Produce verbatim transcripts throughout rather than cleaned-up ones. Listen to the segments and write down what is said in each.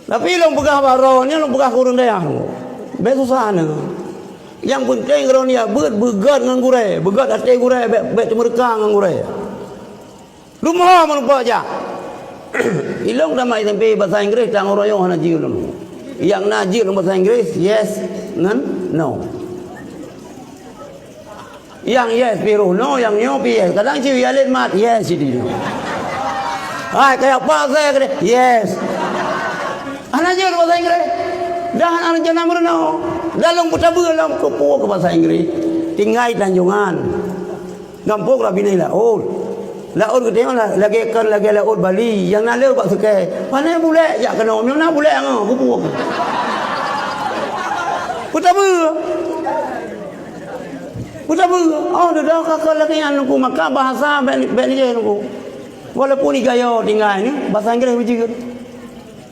Tapi lôn peugah bak droeneuh, lôn peugah keu ureuëng dayah lôn. Bék susah neuh. Nyang peunteng droeneuh beuet beugét ngon gurée, beugét até gurée, bék, bék teumeureuka ngon gurée. Rumoh meureumpok jak. Ilong tamat S M P bahasa Inggris, tanggong royong hana jeuet lom. Nyang na jeuet lom bahasa Inggris, yes ngon no. Nyang yes pi roh no, nyang nyoe pi yes. Kadang cit ya lét mat, yes cit di. Hai, kayak apa saya kata, yes. Hana jeuet bahasa Inggris. Dah hana rencana meurunoe. Dah lôn peutabeu lom keupeue keu bahasa Inggris. Tinggai Tanjongan. Gampông Rabinai laôt. Laôt geutanyoe la-, lagée kon lagée laôt Bali, nyang na le bak sukée. Pane bulek jak keunoe, nyang na bulek angoh, kubu. Peutabeue. Peutabeue. Oh, dudoe ka kon lagée nyan nungku, maka bahasa bék, bék lé nungku. Walaupun igayo tinggai ni, bahasa Inggris beujeuet.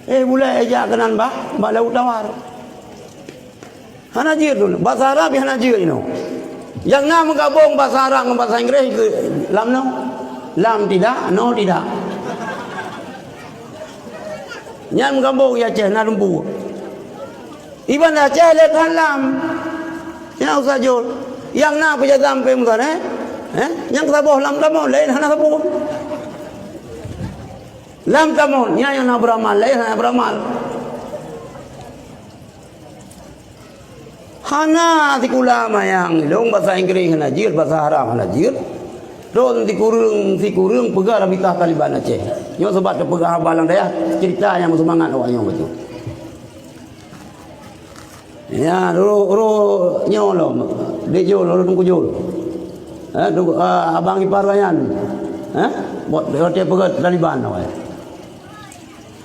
Eh, bulek jak keunan bah, bak laôt tawar. Hana jeuet lôn. Basa Arab hana jeuet inoe. Nyang na meugabong basa Arab ngon basa Inggréh keu lam noe. Lam tidak, noe tidak. Nyan meugabong i Aceh na lumpu. Iban Aceh lé that lam. Nyang usah jol. Nyang na peujazam pe musan, eh? Eh? Nyang saboh lam tamon, laén hana saboh. Lam tamon, nyan nyang na beuramal, laén hana beuramal. Hana sikula manyang ilong basa Inggréh hana jeuet, basa Arab hana jeuet. Tron sikureueng, sikureueng peugah Rabitah Taliban Aceh. Nyoe sabab teupeugah haba lam dayah, ceurita nyang meuseumangat awak nyoe bacut. Ya, roh, roh nyoe lom. Dek Jol, roh Teungku Jol. Eh, Teungku, ah, abang ipar nyan. Eh, buet roti peugah Taliban awak.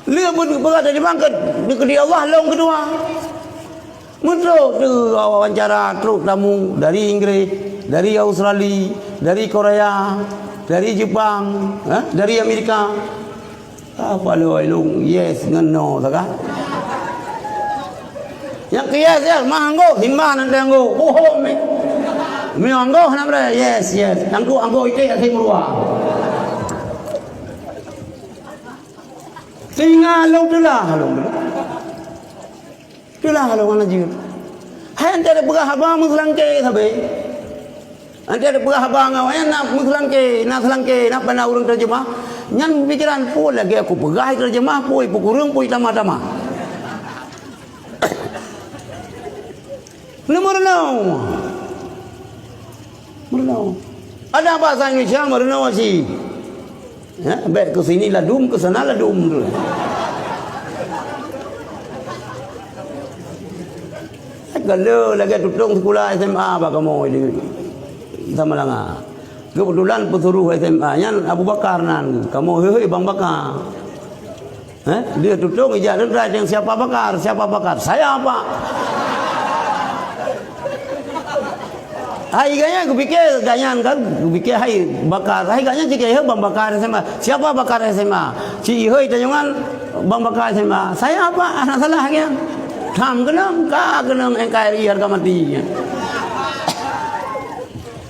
Lé pun peugah tadi bangket, dikeudi Allah lôn keudua. Meutrok tu wawancara trok tamu dari Inggris, dari Australia, dari Korea, dari Jepang, eh, dari Amerika. Apa lé wai lôn, yes ngon no saga. Nyang keu yes, yes, mah anggô, simbah nan teuanggô. Bohong mi. Mi anggô hana beurai, yes, yes. Anggô, anggô iték asai meurua. Singa lôn teulah lôn. Teulah lôn hana jeuet. Hai, enteuk peugah haba meuseulangké sabe. Enteuk peugah haba ngon awaknyan na meuseulangké, na seulangké, na pana ureuëng teujeumah. Nyan pikiran peue lagée kupeugah teujeumah, peue ipukureueng, peue itamah-tamah. Meureunoe. Meureunoe. Ada bahasa Indonesia meureunoe sih. Ya, baik ke sini ladum, ke sana ladum tu. Kalau lagi tutong sekolah S M A bak kamoe di Samalanga. Kebetulan pesuruh S M A nyan Abu Bakar nan, kamoe hei, hei Bang Bakar. Eh, dia tutong ijak teuntrai teng siapa Bakar, siapa Bakar. Saya apa? Hai ganya kupikir ganyan kan, kupikir hai Bakar, hai ganya cik hei Bang Bakar S M A. Siapa Bakar S M A? Cik hei tanyongan Bang Bakar S M A. Saya apa? Anak salah kan? Tham kenang, ka kenang N K R I harga mati.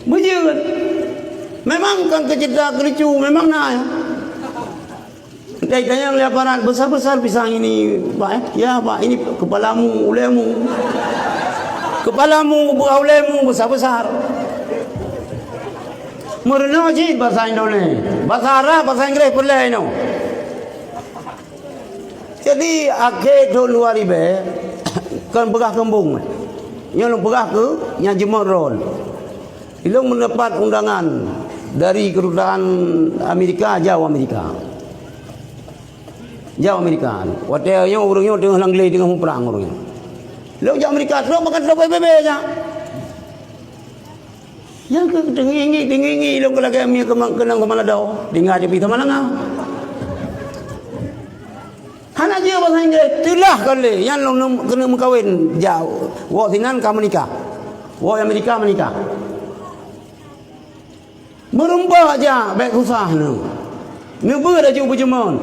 Bujur. Memang kan kecita kelucu, memang na ya. Dia tanya oleh aparat, "Besar-besar pisang ini, Pak, eh?" "Ya, Pak, ini kepalamu, ulemu." "Kepalamu, buah ulemu, besar-besar." Meureunoe cit bahasa Indonesia. Bahasa Arab, bahasa Inggris peureulée inoe. Jadi, akhé thon dua ribée, kon peugah keumbong. Nyoe lôn peugah keu nyang jeuet ron. Ilong mendapat undangan dari kedutaan Amerika, jauh Amerika. Jauh Amerika. Watée nyoe ureuëng nyoe teungoh lam glé, teungoh muprang ureuëng nyoe. Lôn jak Amerika, trok makan trok P B B jak. Nyang keu teungingi, teungingi ilong keu lagée mi keunong sama lado, tinggai di pih sama langa. Hana jeuet bahasa Inggris, teulah kali nyan lôn keuneuk meukawen jak. Wok sinan ka meunikah. Wok Amerika meunikah. Meureumpok jak, bék susah neu. Neubeuet laju beujeumon.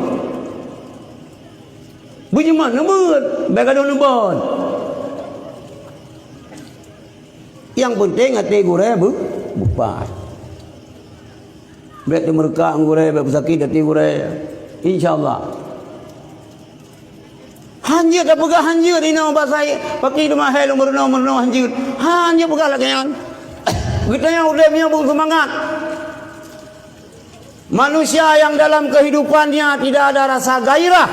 Beujeumon neubeuet, bék gadôh neubon. Nyang peunteng até gurée beu-, beupat. Bék teumeureuka ngon gurée, bék beusakét até gurée. Insya Allah. Hanjeuet tapeugah hanjeuet inoe basa, paki teuma hai lôn meurunoe-meurunoe hanjeuet. Hanjeuet peugah lagèe nyan. Geutanyoe udeb nyoe beusemangat. Manusia yang dalam kehidupannya tidak ada rasa gairah,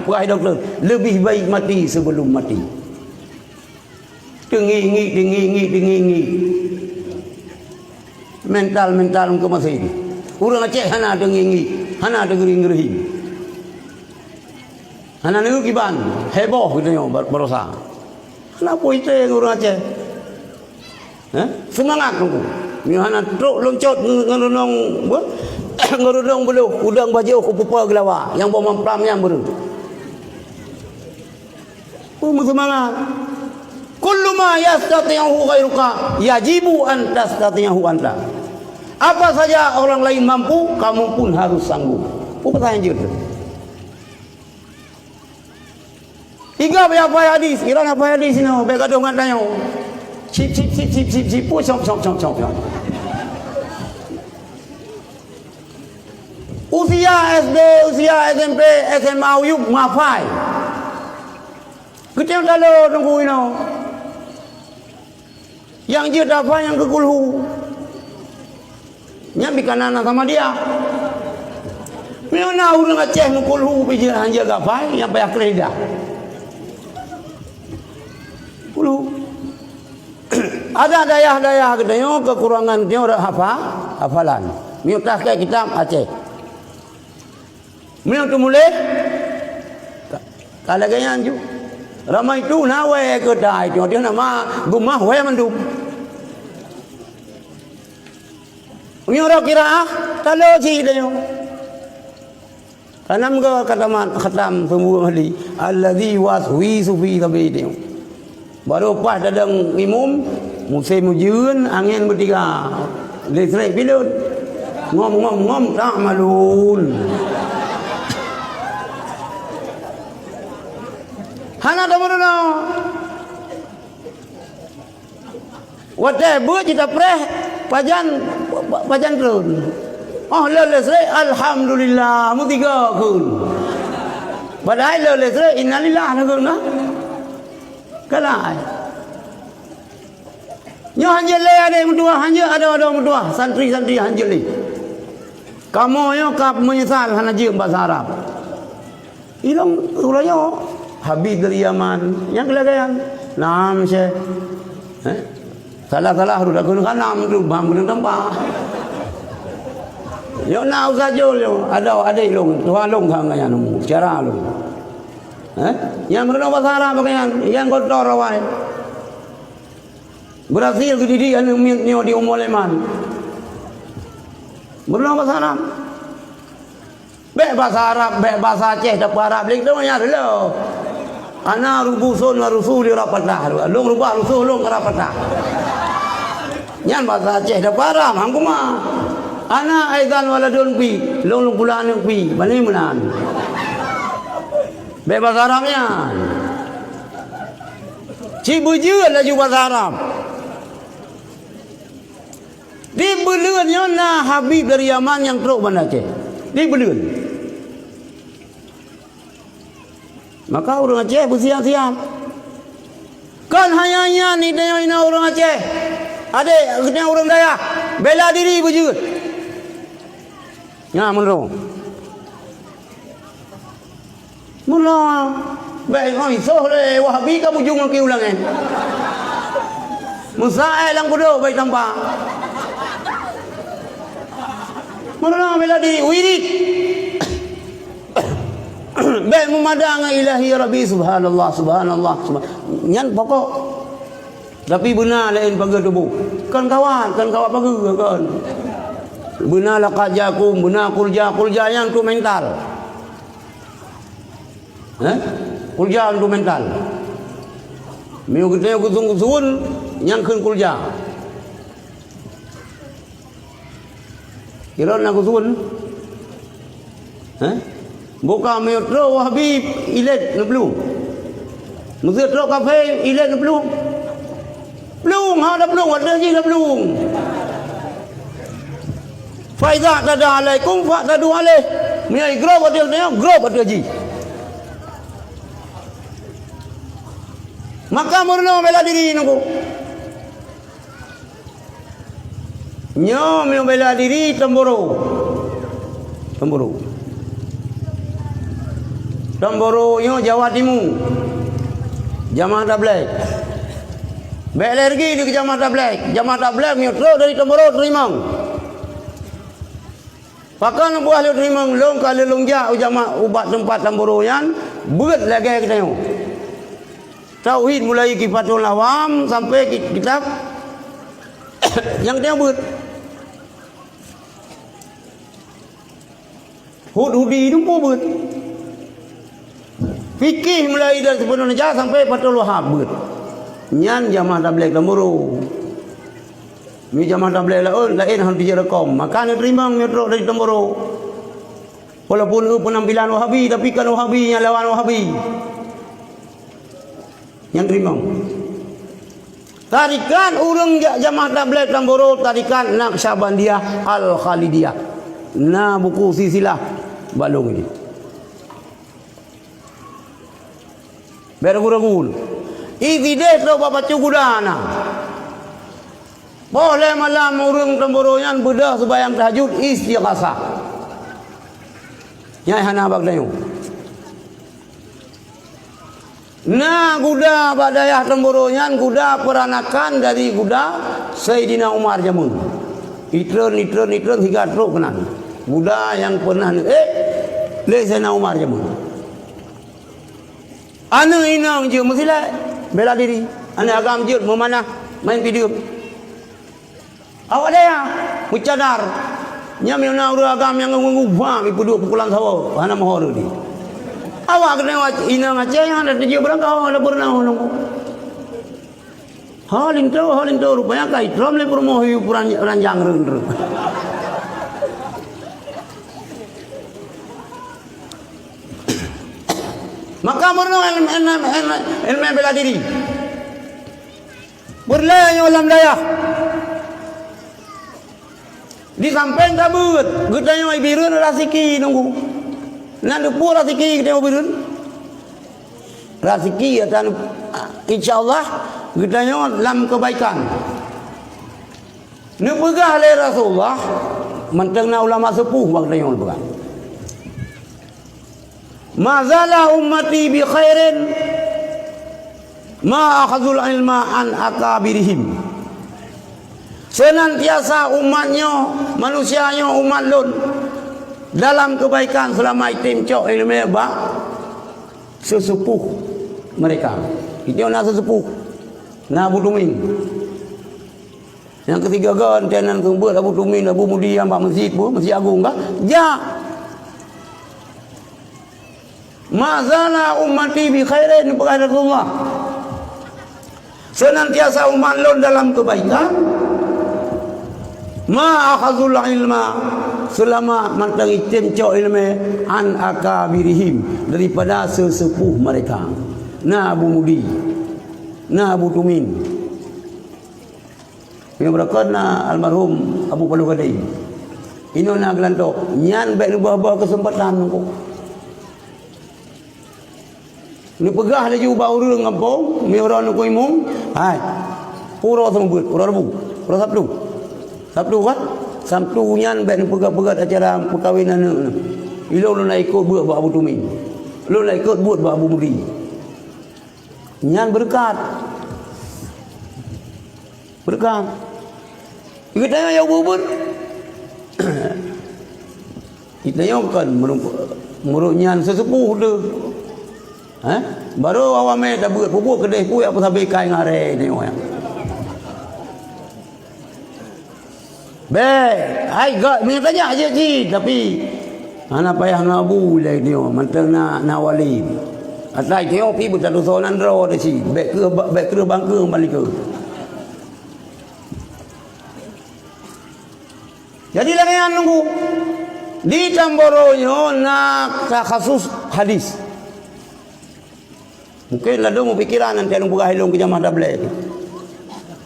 peugah dokto, lebih baik mati sebelum mati. Teungieng-ngieng, teungieng-ngieng, teungieng-ngieng. Mental-mental keumasih. Ureueng Aceh hana teungieng-ngieng, hana teugeuring-geuring. Hana neuk kiban, heboh geutanyoe bar-, barosa. Hana peue item ureueng Aceh. Heh? Seumangat Teungku. Meunyoe hana trok lôn cot ngon, ngon reunong, beuh, ngon reunong beulôh, udang bajôh keu pupa geulawa, nyang boh mamplam nyan beureue. Peue meuseumangat. Kullu ma yastati'uhu ghairuka, yajibu an tastati'ahu anta. Apa saja orang lain mampu, kamu pun harus sanggup. Peue pesan jeuet? Iga bèk hafai hadis, iran hafai hadis inoe, bèk gadoh ngon tanyoe. Sip, sip, sip, sip, sip, sip, puih, sop, sop, sop, sop, sop. Usia S D, usia S M P, S M A, uyueb, meuhafai. Geutanyoe talo Teungku inoe. Nyang jeuet hafai nyang keu kulhu. Nyan pih kana na sama dia. Meunyoe na ureueng Aceh meukulhu pih jeuet, han jeuet hafai, nyang payah kreh lidah. Kulhu. Ada dayah-dayah geutanyoe keukurangan geutanyoe rot hafa-, hafalan. Meunyoe teuka kitab Aceh. Meunyoe teumuléh, ka, ka lagèe nyan ju. Ramai tu na wèe keu tai, teungoh-teungoh na ma geumah wèe mandum. Meunyoe rot qiraah, talo cit tanyoe. Tanam goe kataman, khatam, peumbuet mahli. Alladzi yuwaswisu fi sadri tanyoe. Barô paih tadong imum, musém ujeuen, angén beutiga, listrik pileut. Ngom, ngom, ngom, ta'malun. Hana tameurunoe. Watèe beuet jitapreh, pajan, pajan treun. Oh, le listrik, alhamdulillah, meutiga kheun. Padahai le listrik, innalillah, na kheun, nah. Kalai. Nyoe han jeuet lé aneuk meutuwah, han jeuet adoe-adoe meutuwah, santri-santri han jeuet lé. Kamoe nyoe ka meunyeusal hana jeuet basa Arab. Ilong uroe nyoe, Habib dari Yaman, nyang keulagaian. Naam, Syekh. Eh? Salah-salah, udah kena kanam tu, bang kena tempat. Yo na Ustaz Jul yo, ada adik long, tuha long ka ngan nyan, cara long. Eh? Nyang meurunoe basa Arab pakaian, nyang kotor awai. Berhasil geudidik aneuk miet nyoe di umu leman. Meurunoe basa Arab. Bèk basa Arab, bèk basa Aceh, tapi Arab lé tu nya dulu. Ana rubusun wa rusuli Arab patah. Long rubah rusuh long Arab patah. Nyan basa Aceh tapi Arab, hang kuma. Ana aizan waladun pi, long long pula aneuk pi, bani meunan. Bèk basa Arab nyan. Ci beujeuet laju basa Arab. Di buleuen nyoe na Habib dari Yaman nyang trok Banda Aceh. Di buleuen. Maka ureueng Aceh beusiap-siap. Kon hanya nyan, di tanyoe inoe ureueng Aceh. Adék, geutanyoe ureueng dayah. Bela diri beujeuet. Nyan meunurot. Meunoe, bèk ngon isoh lé Wahabi ka bujung lagi ulang, eh. Meusa-e lam kudok bèk tampa. Meunoe bela diri wirid. Bèk meumada ngon Ilahi ya Rabbi, subhanallah, subhanallah, subhan-, nyan pokok. Tapi beuna laén pageue tuboh. Kon kawat, kon kawat pageue, kon. Beuna laqad ja'akum, beuna qul jaa, qul jaa nyan untuk mental. Eh? Qul jaa untuk mental. Meunyoe geutanyoe geusueun-geusueun, nyang kheun qul jaa. Kira na geusueun. Eh? Buka meunyoe trok Wahabi ilét neuplueng. Meuseu trok kafé ilét neuplueng. Plueng, ha, taplueng, watèe jih taplueng. Fa iza i'tada alaikum fa'tadu alaih. Meunyoe igrob watèe nyoe, grob watèe jih. Maka meurunoe bela diri nunggu. Nyoe meunyoe bela diri Teumboro. Teumboro. Teumboro nyoe Jawa Timu. Jamaah Tabligh. Bèk lé rugi di jamaah Tabligh. Jamaah Tabligh meunyoe trok dari Teumboro teurimong. Pakon buah lôn teurimong, lôn ka lôn jak u jamaah ubak teumpat Teumboro nyan, beuet lagèe geutanyoe. Tauhid mulai Tuhfatul Awam sampai ki-, kitab nyang dia buet. Hud-Hudi nyoe buet. Fikih mulai dari Ibnu Hajar sampai Fathul Wahhab buet. Nyan jamaah tabligh Teumboro. Ni jamaah tabligh laén, laén hana teujeureukom. Maka neuteurimong nyoe trok dari Teumboro. Walaupun eu penampilan Wahabi, tapi kan Wahabi nyang lawan Wahabi. Nyang teurimong. Tarikat ureueng ja-, jamaah tabligh Teumboro, tarikat Naqsyabandiyah Al-Khalidiyah. Na buku silsilah bak lôn nyoe. Bèk ragu-ragu. Idéh trok bak pacu guda na. Poh lhèe malam ureueng Teumboro nyan beudôh seumayang tahajud istighasah. Nyan hana bak geutanyoe. Na guda bak dayah Teumboro nyan guda peuranakan dari guda Saidina Umar jameun. Itreun, itreun, itreun siga trok keunan. Guda nyang peunah neuék lé Saidina Umar jameun. Aneuk inong jeuet meusilèe, bela diri. Aneuk agam jeuet meumanah, main pideuem. Awak dayah meucadar. Nyan meunyoe na ureueng agam nyang ngon-ngon bang ipeuduek pukulan sawo, hana meuho reuti. Awak keuneuk inong Aceh nyan hana teujeuet beurangkaho, hana peureunah ngon. Ho linto, ho linto, rupanya ka itrom lé peurumoh yu peran-, ranjang reun-reun. Maka meurunoe èleumèe, èleumèe, èleumèe bela diri. Peureulèe nyoe lam dayah. Di sampéng ka beuet, geutanyoe ibireuen raseuki nunggu. Na neupue raseuki geutanyoe ibireuen? Raseuki atan, insya Allah, geutanyoe lam keubaikan. Neupeugah lé Rasulullah, mantong na ulama seupuh bak geutanyoe neupeugah. Ma zala ummati bi khairin ma akhazul ilma an akabirihim. Seunantiasa umat nyoe, manusia nyoe, umat lôn, dalam keubaikan seulama item cok ileumèe bak seuseupôh mereka. Nyoe na seuseupôh, na Abu Tumin. Nyang keusigoe geuh, enteuk nan keuneuk beuet Abu Tumin, Abu Mudi nyang bak meuseujid peue, Meuseujid Agong ka jak. Ma zala ummati bi khairin, peugah Rasulullah. Seunantiasa umat lôn dalam keubaikan. Ma akhazul ilma, seulama mantong item cok ileumèe an akabirihim, daripada seuseupôh mereka. Na Abu Mudi, na Abu Tumin. Nyang beureukat na almarhum Abu Paluh Gadeng. Inoe na geulantok. Nyan bèk neubah-bah keuseumpatan nungku. Neupeugah laju bak ureueng gampông, meunyoe uroe nungku imum, hai, uroe seumeubeuet, uroe Rabu, uroe Sabtu. Sabtu kan? Sabtu nyan bèk neupeugah-peugah acara peukawen aneuk nyoe. Ilôn lôn na ikot beuet bak Abu Tumin. Lôn na ikot beuet bak Abu Mudi. Nyan beureukat. Beureukat. Geutanyoe nyang ubeuet-ubeuet. Geutanyoe kon meureumpok, meureumpok nyan seuseupôh teuh. Hah? Barô awai mè tabeuet, peubuet keudeh, peue nyang peusabe kai ngon aré tanyoe nyan. Bèk, hai gèt, meunyoe tajak jeuet cit, tapi hana payah ngon Abu lé nyoe, mantong na, na wali. Atai nyoe pih beutadosa nan droe teuh cit, bèk keuh, bèk keuh bangkeue ban likot. Jadi lagèe nyan nunggu. Di Tamboro nyoe na takhasus hadis. Mungken ladôm meupikiran nan lôn peugah ilôn keu jamaah tabligh.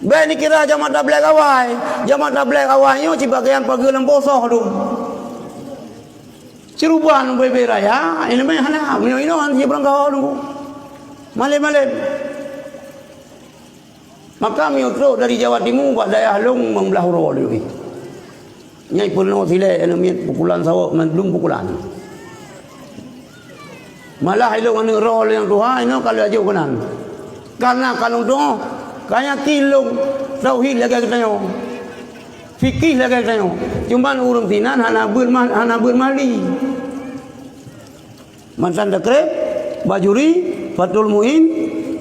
Bèk neukira jamaah tabligh awai. Jamaah tabligh awai nyoe sibagian pageue lam posoh dum. Siruban bèe-bèe raya, ileumèe hana, meunyoe inoe hana jipeurangkaho nunggu. Malém-malém. Maka meunyoe trok dari Jawa Timu bak dayah lôn meublah uroe lé. Nyan peunoh silée aneuk miet pukulan sawoe mandum pukulan. Malah ilôn aneuk droe nyang tuha inoe ka lheueh jok keunan. Karena ka lôn tuoh, ka yakin lôn tauhid lagée geutanyoe. Fikih lagée geutanyoe. Cuman ureuëng sinan hana beuet ma-, hana beuet mahli. Matan Takrib, Bajuri, Fathul Muin,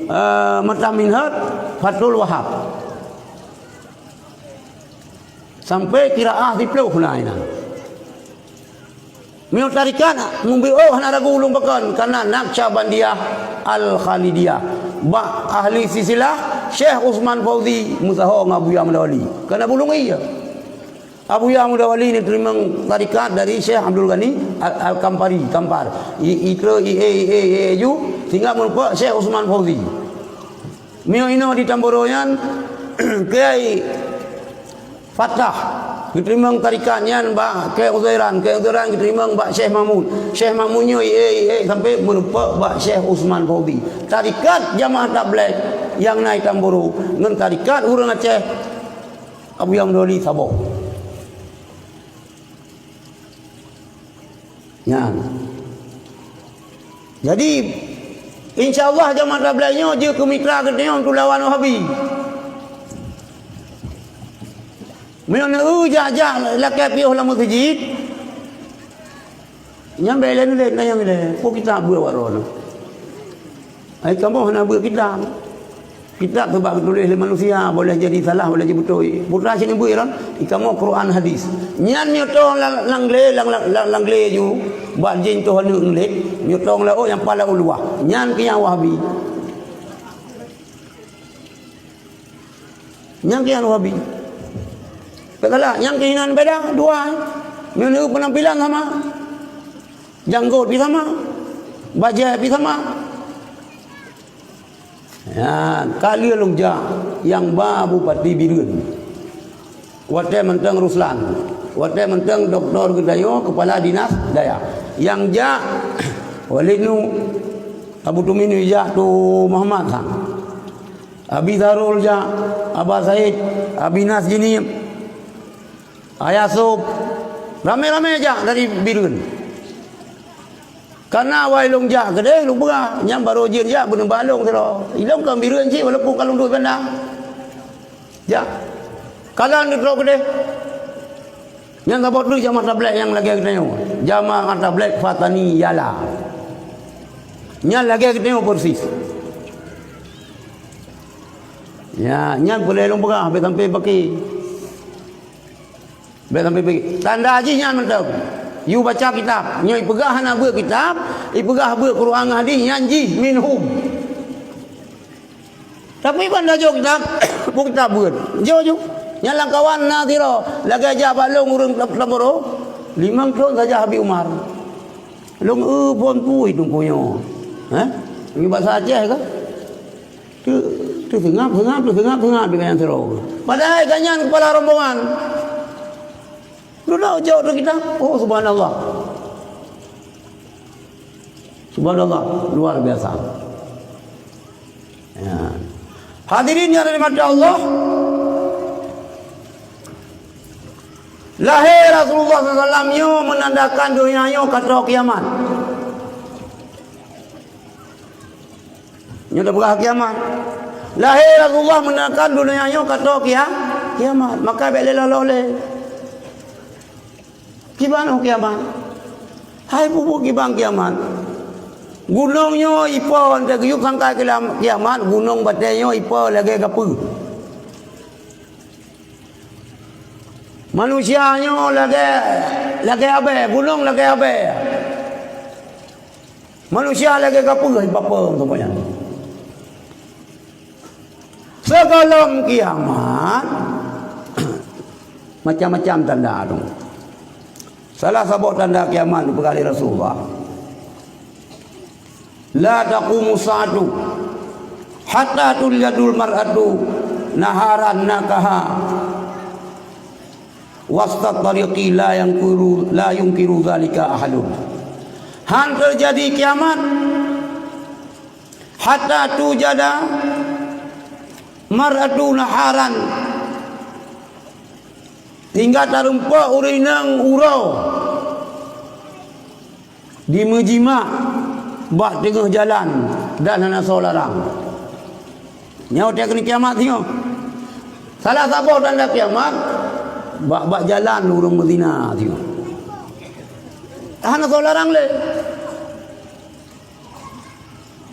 eh, Matan Minhaj, Fathul Wahab. Sampai qiraah siplôh na inan. Meunyoe tarikat, mubiôh hana ragu ulôn pakon, karena Naqsyabandiyah Al-Khalidiyah. Bak ahli silsilah, Syekh Usman Fauzi, meusaho ngon Abuya Muda Wali. Karena bulung iya. Abuya Muda Wali ni teurimong tarikat dari Syekh Abdul Ghani Al-, Al-Kampari, Kampar. I, i, i, i, i, i, ju, sehingga meureumpok Syekh Usman Fauzi. Meunyoe inoe di Tamboro nyan, Kiai Fatah, geuteurimong tarikat nyan bak Kiai Uzairan, Kiai Uzairan geuteurimong bak Syekh Mahmud. Syekh Mahmud nyoe, i, i, i, sampai meureumpok bak Syekh Usman Fauzi. Tarikat Jamaah Tabligh nyang na i Tamboro, ngon tarikat ureuëng Aceh, Abuya Muda Wali saboh. Nyan. Jadi, insya Allah Jamaah Tabligh nyoe jeuet keu mitra geutanyoe untuk lawan Wahabi. Meunyoe neujak-jak lakée piôh lam meuseujid, nyan bèk lé-lé nyan lé. Peue kitab beuet awak droeneuh? Ai kamoe hana beuet kitab. Kitab teuba geutuléh lé manusia, boleh jadi salah, boleh jadi beutôi. Putra sini beuet lom, i kamoe Quran hadis. Nyan nyoe tong lang, lang glé, lang, lang, lang, lang glé ju, bak jén toh aneuk ngeulet, nyoe tong laôt nyang pala u luwah. Nyan keu nyang Wahabi. Nyang keu nyang Wahabi. Beutôi lah, nyang keu inan beda, dua. Nyoe penampilan sama. Janggot pi sama. Bajée pi sama. Ya, ka lheueh lôn jak nyang ba Bupati Bireuen. Watée mantong Ruslan. Watée mantong doktor geutanyoe, kepala dinas dayah. Nyang jak Walid Nu, Abu Tumin jak tu Muhammad sang. Abi Zarul jak, Aba Said, Abi Nas Jinim, Ayah Sop, ramé-ramé jak dari Bireuen. Karena awai lôn jak keudeh, lôn peugah, nyan barô jeuet jak, beuneuba lôn sidroe. Ilôn kon Bireuen cit, walaupun ka lôn duek banda. Jak. Kalon lôn trok keudeh. Nyan saboh treuk jamaah tabligh nyang lagée geutanyoe. Jamaah tabligh Fatani Yala. Nyan lagée geutanyoe persis. Ya, nyan peureulée lôn peugah, bèk sampai paké. Bèk sampai paké. Tanda jih nyan mantong. Yue baca kitab. Nyoe ipeugah hana beuet kitab, ipeugah beuet Quran ngon hadis, nyan jih minhum. Tapi ban tajok kitab, peue kitab beuet. Jok ju. Nyang lam kawan na sidroe, lagée jak bak lôn ureuëng Tamboro, limong thon saja Habib Umar. Lôn eu phon pui teungku nyoe. Hah? Nyoe bahasa Aceh ke? Tu, tu seungab, seungab, tu seungab, seungab dengan yang seru. Padahai gobnyan kepala rombongan. Dudoe jok tu kitab. Oh, subhanallah. Subhanallah, luar biasa. Ya. Hadirin yang dirahmati Allah, lahé Rasulullah sallallahu alaihi wasallam nyoe menandakan dunia nyoe ka trok kiamat. Nyoe tapeugah kiamat. Lahé Rasulullah menandakan dunia nyoe ka trok kia-, kiamat. Maka bèk lé laloh lé. Kiban oh kiamat. Hai bubu kiban kiamat. Gunong nyoe ipo anté geuyueb sangkai kiamat, gunong batée nyoe ipo lagée gapeue. Manusia nyoe lagée, lagée abée, gunong lagée abée. Manusia lagée gapeue, ipo-po semuanya. Sigohlom kiamat, macam-macam tanda tu. Salah saboh tanda kiamat dipeugah lé Rasulullah, "La taqumu sa'atu hatta tuljadul mar'atu naharan nakaha wastat tariqi la yunkiru, la yunkiru zalika ahadun." Han teujadi kiamat hatta tujada Mar'atu naharan, hingga tarumpok ureuëng inong uroe, dimeujimak bak teungoh jalan dan hana soe larang. Nyoe watée keuneuk kiamat singoh. Salah saboh tanda kiamat, bak-bak jalan ureuëng meuzina singoh. Hana soe larang lé.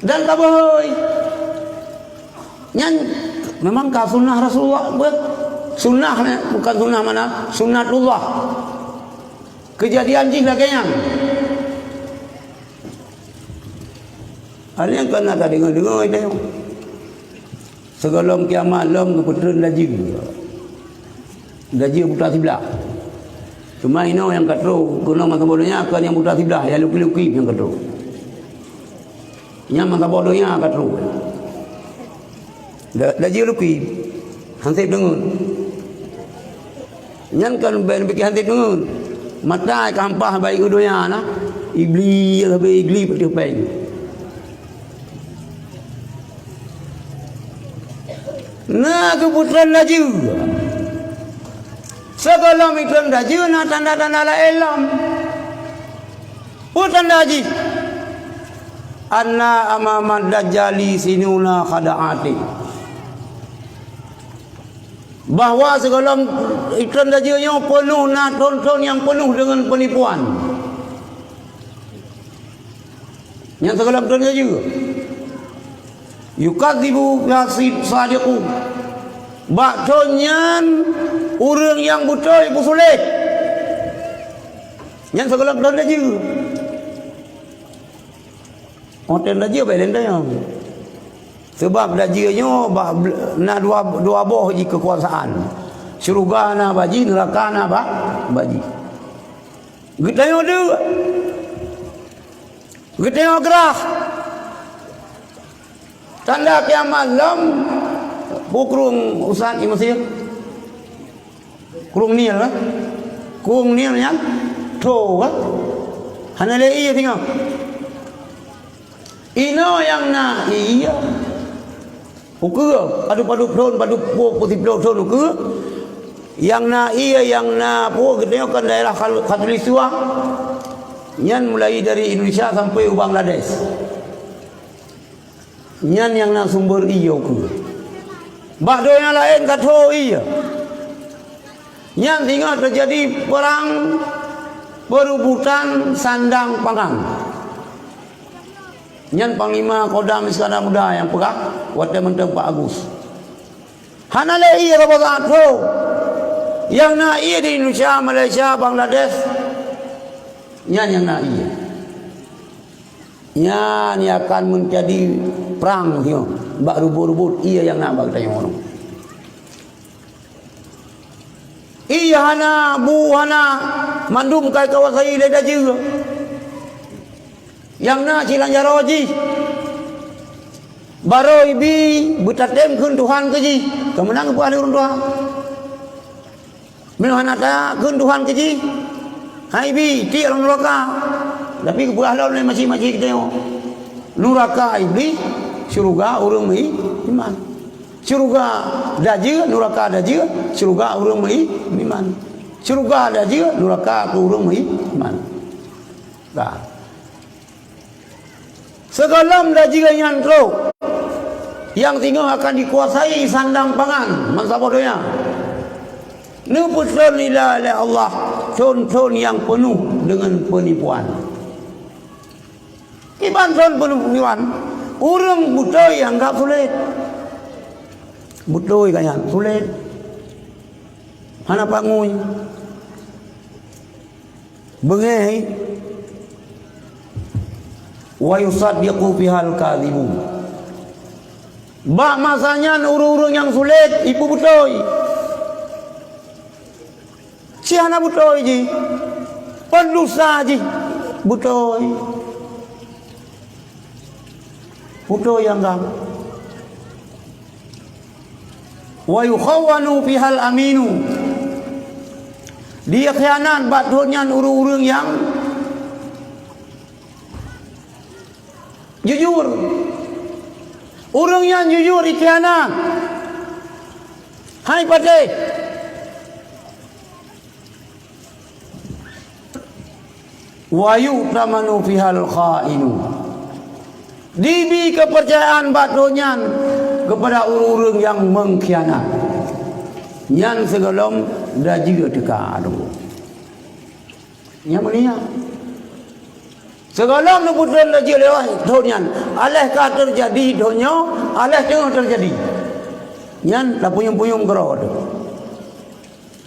Dan tabeuhôi. Nyan memang ka sunnah Rasulullah buet. Sunnah, eh, bukan sunnah mana? Sunnatullah. Keujadian jih lagée nyan. Hal nyang ka na tadeungoe-deungoe teuh. Sigohlom kiamat lom geupeutreun laju. Laju buta siblah. Cuma inoe nyang ka trok, keunoe masa boh donya kon nyang buta siblah, nyang luki-luki nyang ka trok. Nyang masa boh donya ka trok. Da-, laju luki. Hanseb deungon. Nyan kon bèk pike hanseb deungon. Mata ka hampah baik u donya na. Iblis, habéh Iblis putih peng. Na geupeutreun laju. Sigohlom itreun laju na tanda-tanda laén lom. Peue tanda jih? Anna amamad dajjali sinuna khada'ati. Bahwa sigohlom itreun laju nyoe peunoh na thon-thon nyang peunoh deungon peunipuan. Nyang sigohlom thon laju. Yukadzibu fiha sadiqu. Bak thon nyan ureuëng nyang beutôi peusulet. Nyan sigohlom thon laju. Watée laju bèk lé tanyong. Sabab laju nyoe bak bl-, na dua, dua boh jih keukuasaan. Syeuruga na bak jih, neuraka na bak, bak jih. Geutanyoe deuk. Geutanyoe grah. Tanda kiamat lom, peue krueng Ustaz di Mesir? Krueng Nil, eh? Krueng Nil nyan tho, eh? Hana lé ié singoh. Inoe nyang na ié. Ukeue, padub-padub thon, padub ploh, peuet siplôh thon ukeue. Nyang na ié, nyang na peue, geutanyoe kan daerah Khal-, Khatulistiwa. Nyan mulai dari Indonesia sampai u Bangladesh. Nyan nyang na sumber ié ukeue. Bak donya laén ka tho ié. Nyan singoh teujadi perang perebutan sandang pangan. Nyan Panglima Kodam Iskandar Muda nyang peugah watée mantong Pak Agus. Hana lé ié saboh saát tho. Nyang na ié di Indonesia, Malaysia, Bangladesh. Nyan nyang na ié. Nyan nyang akan meujadi prang nyoe bak rubot-rubot ié nyang na bak geutanyoe. Ié hana, bu hana, mandum ka jikuasai lé laju. Nyang na silang jaroe jih. Barô ibi beutatem kheun Tuhan keu jih, ka meunan geupeugah lé ureuëng tuha. Meunyoe hana takheun Tuhan keu jih, hai bi, tiek lam nuraka. Tapi geupeugah lom lé maséng-maséng geutanyoe. Nuraka Iblih, syeuruga ureuëng meuiman. Syeuruga dajeu, nuraka dajeu, syeuruga ureuëng meuiman. Syeuruga dajeu, nuraka keu ureuëng meuiman. Ka. Sigohlom dajeu nyan trok, nyang singoh akan jikuasai sandang pangan bansaboh donya. Neupeutreun lé Allah thon-thon nyang peunoh deungon peunipuan. Kiban thon peunipuan, ureuëng beutôi anggab sulet. Beutôi ka nyan, sulet. Hana pangui. Beungéh, wa yusaddiqu fihal kadzibun. Bak masa nyan ureuëng-ureuëng nyang sulet jipeubeutôi. Ci hana beutôi jih, peundusa jih beutôi. Beutôi nyang gam. Wa yukhawwanu fihal aminu. Dikhianat bak thon nyan ureuëng-ureuëng nyang jujur. Ureuëng nyang jujur dikhianat. Hai patéh! Wa yu'tamanu fihal kha'inu. Dibi keupeurcayaan bak droe nyan keupada ureuëng-ureuëng nyang meukhianat. Nyan sigohlom laju teuka droe. Nyang mulia. Sigohlom neupeutrön laju lewat thon nyan, aléh ka teujadi thon nyoe, aléh teungoh teujadi. Nyan tapunyueng-punyueng keudroe teuh.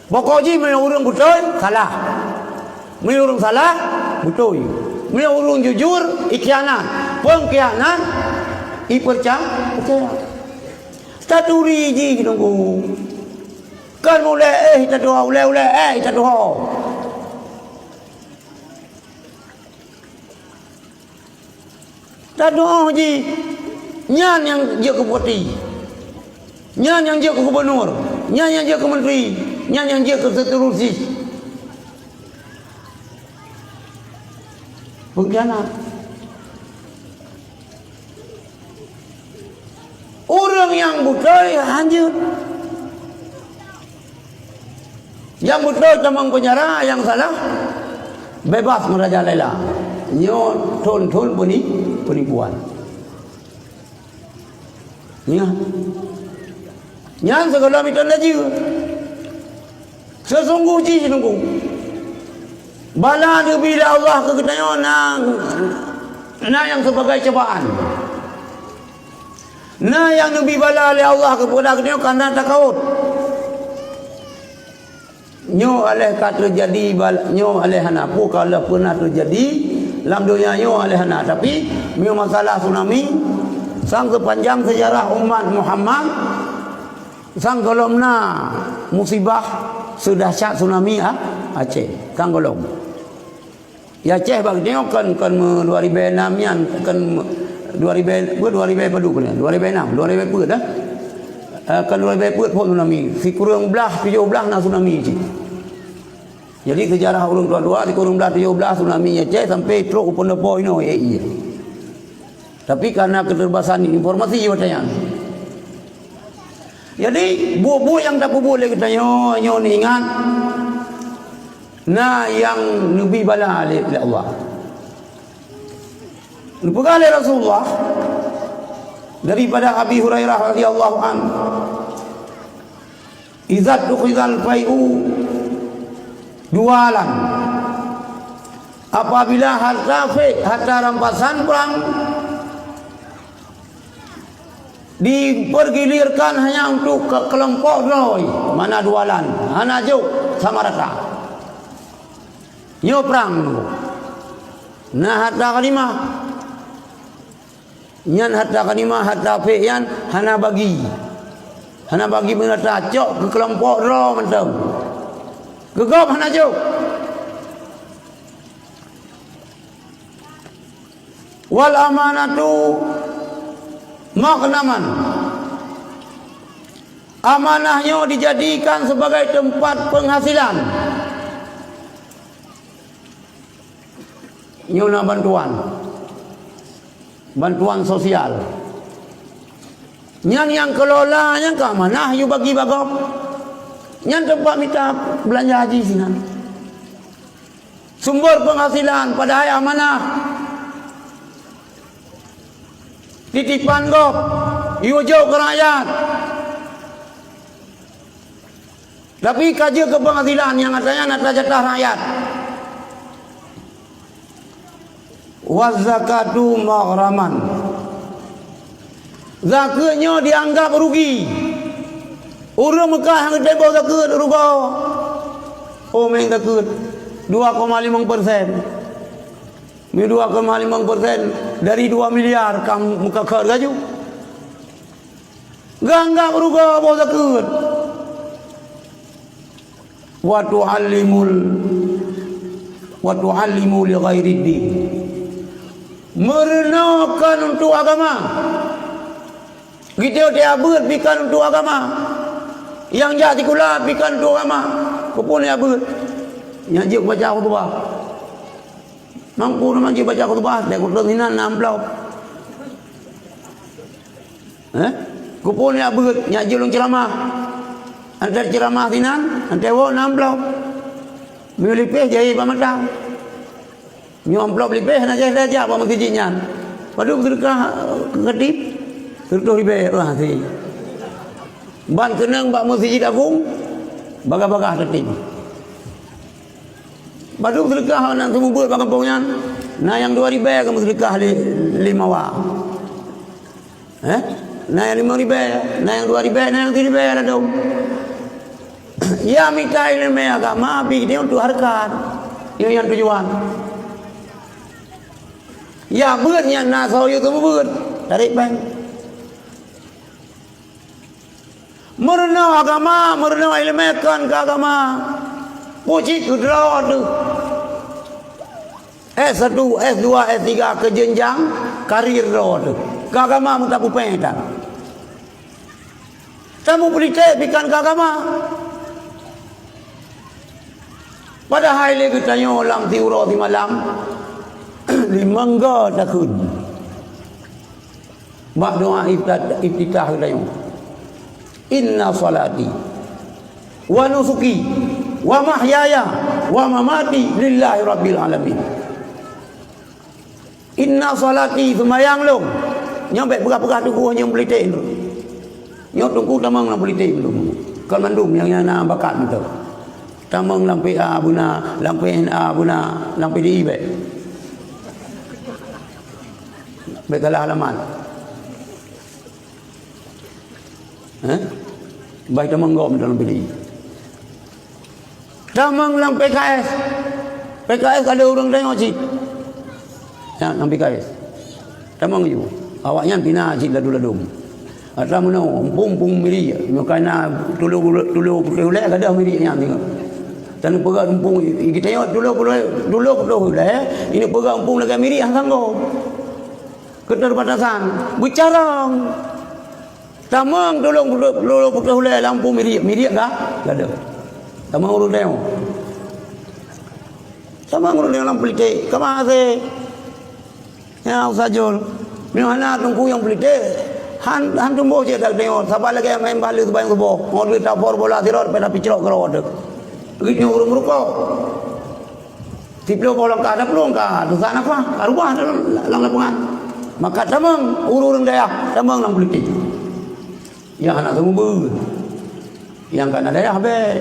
Pokok jih meunyoe ureuëng beutôi, salah. Meunyoe ureuëng salah, beutôi. Meunyoe ureuëng jujur, ikhianat. Peungkhianat, iperca-, percaya. Taturi jih nunggu. Kan ulée éh tatuho, ulée-ulée éh tatuho. Tatuho jih, nyan nyang jeuet keu bupati, nyan nyang jeuet keu gubunur, nyan nyang jeuet keu menteri, nyan nyang jeuet keu seterusih. Peungkhianat. Ureuëng nyang beutôi hanjeuet. Nyang beutôi tamong peunjara, nyang salah bebas meurajalela. Nyoe thon-thon peuni-, peunipuan. Ingat. Nyan sigohlom iton laju. Seusunggoh jih nunggu. Bala neubi lé Allah keu geutanyoe na, na nyang sibagai cobaan. Na nyang neubi bala lé Allah keupada geutanyoe kana takaot. Nyoe aléh ka teujadi bal-, nyoe aléh hana, peue ka lheueh peunah teujadi lam donya nyoe aléh hana. Tapi, meunyoe masalah tsunami, sang seupanjang seujarah umat Muhammad, sang gohlom na musibah seudahsyat tsunami A-, Aceh. Sang gohlom. Ya Aceh bak nyoe kon, kon me dua ribée nam nyan, kon me dua ribée, dua ribée padub nyan, dua ribée nam, dua ribée peuet dah. Eh, kon dua ribée peuet phon tsunami. Sikureueng blaih tujoh blaih na tsunami cit. Jadi seujarah ureuëng tuha-tuha, sikureueng blaih tujoh blaih tsunami Aceh sampai trok u Pendopo inoe, eh, iya. Tapi karena keterbatasan informasi watée nyan. Jadi, buet-buet nyang tapeubuet lé geutanyoe, nyoe neuingat, na nyang neubi bala lé, lé Allah. Neupeugah lé Rasulullah daripada Abi Hurairah radhiyallahu anhu, "Idza tukhizal fai'u duwalan." Apabila harta fai', harta rampasan perang dipergilirkan hanya untuk ke-, kelompok droe, mana duwalan, hana jok sama rata. Nyoe prang. Nah, harta ghanimah. Nyan harta ghanimah, harta fai' nyan hana bagi. Hana bagi meurata, cok keu keulompok droe mantong. Keu gob hana jok. Wal amanatu maghnaman. Amanah nyoe dijadikan sebagai tempat penghasilan. Nyoe na bantuan. Bantuan sosial. Nyan nyang keulola nyan keu amanah yue bagi bak gob. Nyan teumpat mita beulanja haji sinan. Sumber penghasilan padahai amanah. Titipan gob, yue jok keu rakyat. Tapi ka jeuet keu penghasilan nyang atra nyan atra jatah rakyat. Waz zakatu maghraman. Zakeuet nyoe dianggap rugi. Ureuëng Meukah nyang geuteuboh zakeuet rugoe. Oh, meng zakeuet dua koma limong persen. Meudua koma limong persen dari dua miliar ka meukeukot laju. Geuanggap rugoe boh zakeuet. Wa tu'allimul, wa tu'allimu li ghairid din. Meurunoe kon untuk agama. Geutanyoe abeuet pih kon untuk agama. Nyang jak sikula pih kon untuk agama. Keupeue abeuet? Nyang jeuet baca khutbah. Mampu na manjeuet baca khutbah, bèk kutrôn sinan na amplop. Eh? Keupeue nyan beuet, nyak jeuet lôn ceuramah. Antara ceuramah sinan, antara woe na amplop. Meunyoe lipéh jai bak mata. Nyoe amplop lipéh na jai saja bak meuseujid nyan. Padub seudeukah keu khatib? Siratoh ribèe, wah, si. Ban keunong bak Meuseujid Agong, bagah-bagah tatem. Padub seudeukah aneuk seumeubeuet bak gampông nyan, na nyang dua ribèe ka meuseudeukah lé, lé mawa. Eh? Na nyang limong ribèe, na nyang dua ribèe, na nyang siribèe ladôm. Ya mita ileumèe agama, pi geutanyoe untuk hareukat. Nyoe nyang tujuan. Ya beuet nyang na soe yue seumeubeuet, tarek péng. Meurunoe agama, meurunoe ileumèe kon keu agama. Peue cit keu droe teuh. S satu, S dua, S tiga keu jeunjang karir droe teuh. Keu agama meutapupèe tan. Tameupeulitèe pi kon keu agama. Padahai lé geutanyoe lam siuroe simalam, limong go takheun. Bak doa iftat-, iftitah geutanyoe. Inna salati wa nusuki wa mahyaya wa mamati lillahi rabbil alamin. Inna salati, seumayang lôn. Nyoe bèk peugah-peugah teungku nyoe politik tu. Nyoe teungku tamong lam politik tu. Kon mandum nyang, nyang na bakat tu. Tamong lam P A beuna, lam P N A beuna, lam P D I bèk. Bèk salah alamat. Hah? Bah tamong gob dalam P D I. Tamong lam P K S. P K S ka lheueh ureueng tanyoe cit. Ya, lam P K S. Tamong ju. Awaknyan pih na cit ladôm-ladôm. Atra meunoe, muphom-muphom mirik, nyoe ka na tulo, tulo putôh ulèe gadôh mirik nyan teuh. Taneuk peugah muphom, geutanyoe tulo putôh, tulo putôh ulèe, ini peugah muphom lagèe mirik hana sanggob. Keuterbatasan. Beucarông. Tamong tulông putôh, tulông putôh ulèe lam muphom mirik, mirik ka gadôh. Tamong ureueng tanyoe. Tamong ureueng tanyoe lam politik. Ka mahase. Ya, Ustaz Jul. Meunyoe hana teungku nyang politik, han, han tumboh cit that tanyoe. Saban lagèe main baleue seubayang suboh. Ngon duit tapor bola sirot, pada picrok keudroe teuh. Begitu ureueng meurukok. Siplôh boh langkah, dua plôh langkah, teusa nafah, ka rubah lam, lam lapangan. Maka tamong ureueng-ureueng dayah, tamong lam politik. Nyang hana seumeubeuet. Nyang ka na dayah bèk.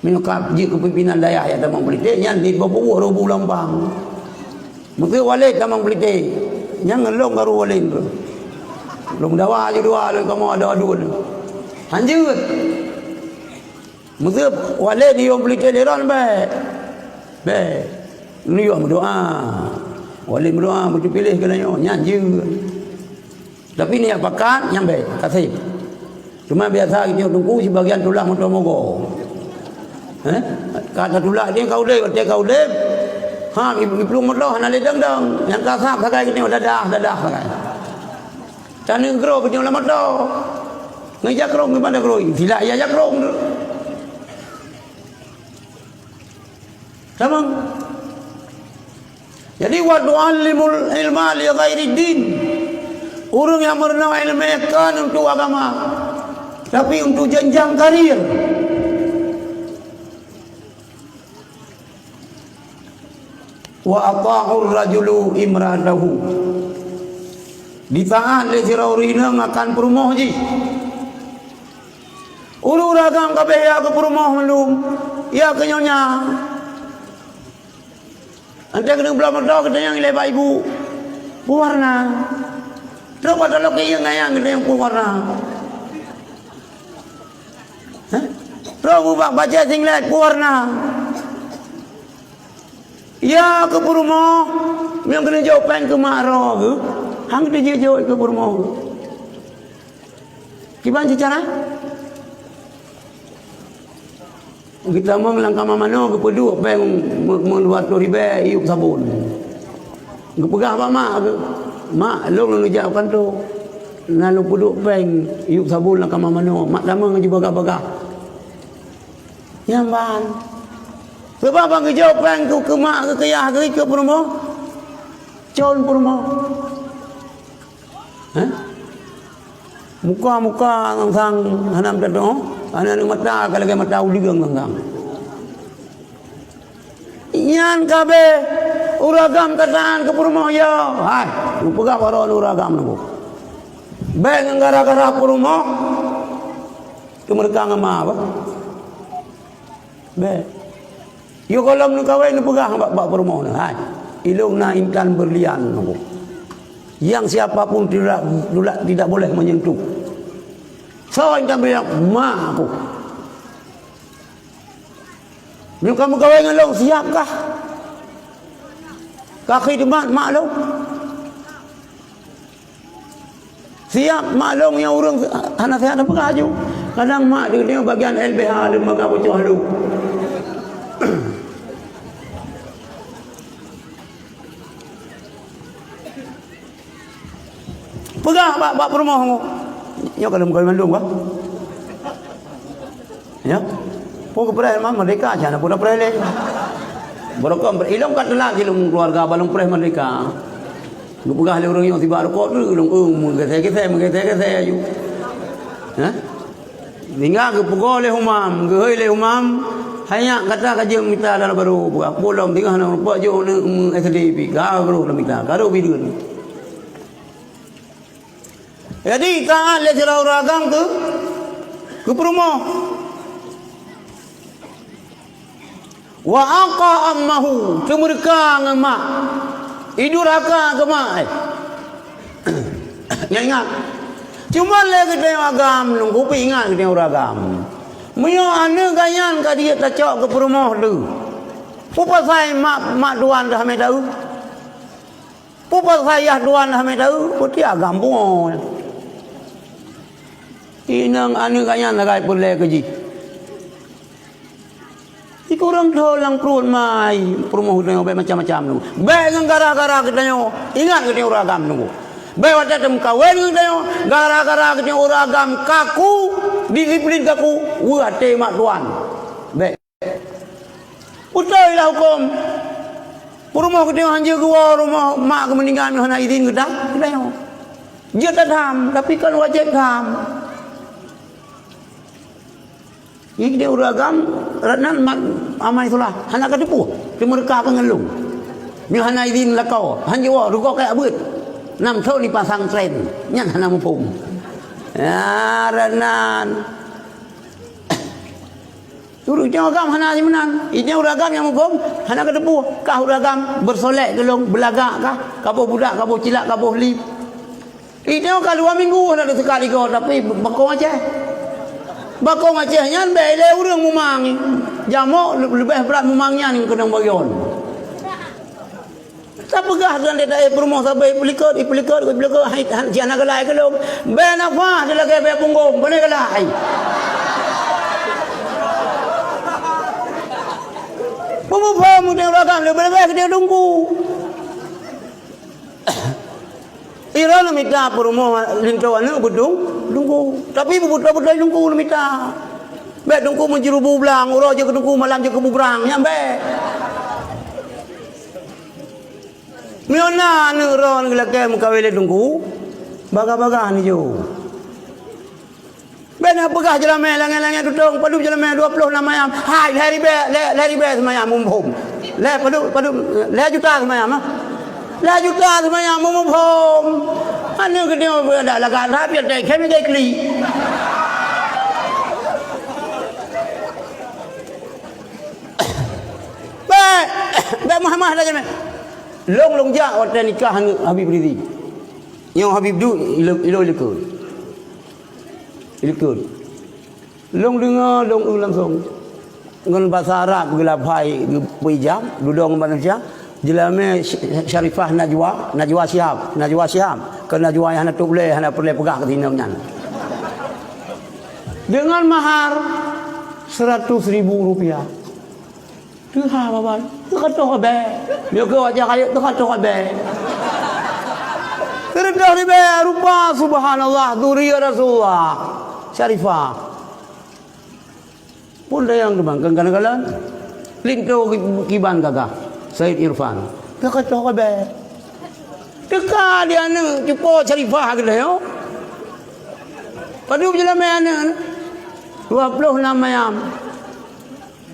Meunyoe ka jeuet keu pimpinan dayah nyang tamong politik, nyan di bawah peubuet roh bu lampang. Meuseu walét tamong politik. Nyang ngon lôn karu walét tu. Lôn dawa ju dua lôn kamoe ada aduen. Hanjeuet. Meuseu walét niyom politik lé droen bèk. Bèk. Niyom meudoa. Walét meudoa, beuteupiléh keu tanyoe, nyan jeuet. Tapi niyat pakat, nyan bèk, kaseb. Cuma biasa geutanyoe teungku sibagian tulah moto mogo. Eh? Ka tatulak dia ka udeb, watèe ka udeb. Ha, iplueng moto hana lé dong-dong. Nyang ka sab sagai geutanyoe dadah, dadah sagai. Taneuk groe geutanyoe lam moto. Ngon jakrong geupada groe. Silak ya jakrong tu. Tamong. Jadi, wa tu'allimul ilma li ghairiddin. Ureueng nyang meurunoe ileumèe kon untuk agama, tapi untuk jenjang karir. Wa ata'ur rajulu imra'atahu. Ditaat lé sidroe ureueng inong akan peurumoh jih. Ureueng agam ka bèk ya keu peurumoh mandum, ya keu nyonya. Antara keuneuk bloe moto geutanyong ilèe bak ibu, "Peue warna?" Trok bak taloe keuieng ayang geutanyong, "Peue warna?" Hah? Trok bak bajèe singlet, "Peue warna?" Ya keu peurumoh, nyang keuneuk jok péng keu mak droe geuh, han geuteupeujok keu peurumoh geuh. Kiban cit cara? Geutamong lam kama manoe geupeuduek péng me-, meudua ploh ribèe iyup sabon. Geupeugah bak mak geuh, "Mak, lôn lôn jak u kantô. Na lôn peuduek péng iyup sabon lam kama manoe." Mak tamong jibagah-bagah. Nyan ban. Sabab ban geujok péng keu, keu mak geuh, keu yah geuh, keu peurumoh. Con peurumoh. Hah? Muka-muka sang hana meututoe. Aneuk-aneuk mata ka lagèe mata uleue ganggang. Nyan ka abéh, ureueng agam ka taát keu peurumoh, ya. Hai, neupeugah bak droeneuh ureueng agam neuh. Bèk ngon gara-gara peurumoh teumeureuka ngon ma, bah. Bèk. Yoh gohlom neukawen neupeugah bak, bak peurumoh neuh, hai, ilôn na intan berlian neuh. Yang siapa pun tidak, tidak, tidak boleh menyentuh. Soe intan berlian? Mak aku. Meunyoe ka meukawen ngon lôn, siap kah? Ka khidmat mak lôn? Siap mak lôn nyang ureueng hana seuhat peugah aju. Kadang mak di, di bagian L B H leumaga bocoh lôn. Peugah bak, bak peurumoh nyoe. Nyoe ka lôn meukawen mandum kah? Ya. Peue geupreh ma-, merdeka, siat na peue tapreh lé. Barokon ilôn ka teulat ilôn keuluwarga bak lôn preh merdeka. Geupeugah lé ureueng nyoe sibak rukok tu, lôn, eh, meugesé-gesé, meugesé-gesé aju. Hah? Tinggai geupeugoe lé humam, geuhôi lé humam, hai nyak gata ka jeuet mita dara barô, peugah peue lom tinggai na rupa jok aneuk meu S D pih, ka barô lom mita, ka rôh bideuen. Jadi, taát lé sidroe ureueng agam keu, keu peurumoh. Wa aqa ammahu, teumeureuka ngon mak. Idurhaka keu mak, eh. Nyan ingat. Cuma lé geutanyoe agam, nunggu pih ingat geutanyoe ureueng agam. Meunyoe aneuk geuh nyan ka jeuet tacok keu peurumoh lé. Peue pasai mak, mak tuan dah mita eu? Peue pasai yah tuan dah mita eu? Peuti agam pungo. Inong aneuk geuh nyan sagai peureulèe keu jih. Sikureueng thôn lam pruet mai, peurumoh geutanyoe bèk macam-macam nunggu. Bèk ngon gara-gara geutanyoe, ingat geutanyoe ureueng agam nunggu. Bèk watèe teumeukawen geutanyoe, gara-gara geutanyoe ureueng agam kaku, disiplin kaku, weueh até mak tuan. Bèk. Beutôi lah hukôm. Peurumoh geutanyoe hanjeuet geuwoe rumoh mak geuh meuninggai hana idhin geutanyoe. Jeuet that tham, tapi kon wajéb tham. Nyan deh ureueng agam, rot nan mat amai solah, hana ka teupeu, teumeureuka keu ngon lôn. Nyoe hana idhin lakoe, han jiwoe, rugoe keu beuet. Nam thon di pasantren, nyan hana muphom. Ya, rot nan. Ureueng agam hana simeunan, idhin ureueng agam nyang muphom, hana ka teupeu, kah ureueng agam beusolek keu lôn, beulagak kah, kaboh budak, kaboh cilak, kaboh lip. Inong ka dua minggu hana teusekat igoe, tapi bakong Aceh. Bakong Aceh nyan bèk ilèe ureueng mumang. Jamok leubeh brat mumang nyan keunong bagian. Tapeugah keu aneuk taéh peurumoh sabe ipeulikot, ipeulikot, ipeulikot, hai, han, jih hana galai keu lôn. Bèk nafah dilagèe bèk punggong, pane galai. Peue muphom ureueng agam leubeh-leubeh keu teungku. Droeneuh mita peurumoh linto aneuk beudong, dungku. Tapi beubeutôi-beutôi dungku neumita. Bèk dungku meujeureubu blang, uroe jeuet keu dungku, malam jeuet keu bubrang, nyan bèk. Meunyoe na aneuk droeneuh geulakèe meukawen lé dungku, bagah-bagah neujôh. Bèk na peugah jeulamèe langèt-langèt tutong, padub jeulamèe dua ploh nam ayam. Hai, lhèe ribèe, lhèe, lhèe ribèe seumayang muphom. Lhèe padub, padub, lhèe juta seumayang, ah. Lhèe juta seumayang muphom. Aneuk geutanyoe dak lagak that, piet teuh khem jai kli. Bèk, bèk meuhamah lagèe nyan. Lôn, lôn jak watèe nikah ngon Habib Rizi. Nyoe Habib duek ilo, ilo likot. Likot. Lôn deungoe, lôn eu langsong. Ngon basa Arab geulafai, geupeuijab, dudoe ngon basa Indonesia. Jeulamèe Sy-, Syarifah Najwa, Najwa Shihab, Najwa Shihab. Keu Najwa nyang hana tôb lé, hana peureulèe peugah keu inong nyan. Deungon mahar seratus ribu rupiah. Teuha babah, teuka toh abèe. Nyoe keu wajah kayèe teuka toh abèe. Seureutôh ribèe rupa, subhanallah, dzurriyyah Rasulullah. Syarifah. Peue dayang teuma, kon kalon-kalon. Linto ki-, kiban gagah. Said Irfan. Teuka toh abèe. Teuka di aneuk cupo Syarifah geutanyoe. Padub jeulamèe aneuk. Dua ploh nam ayam.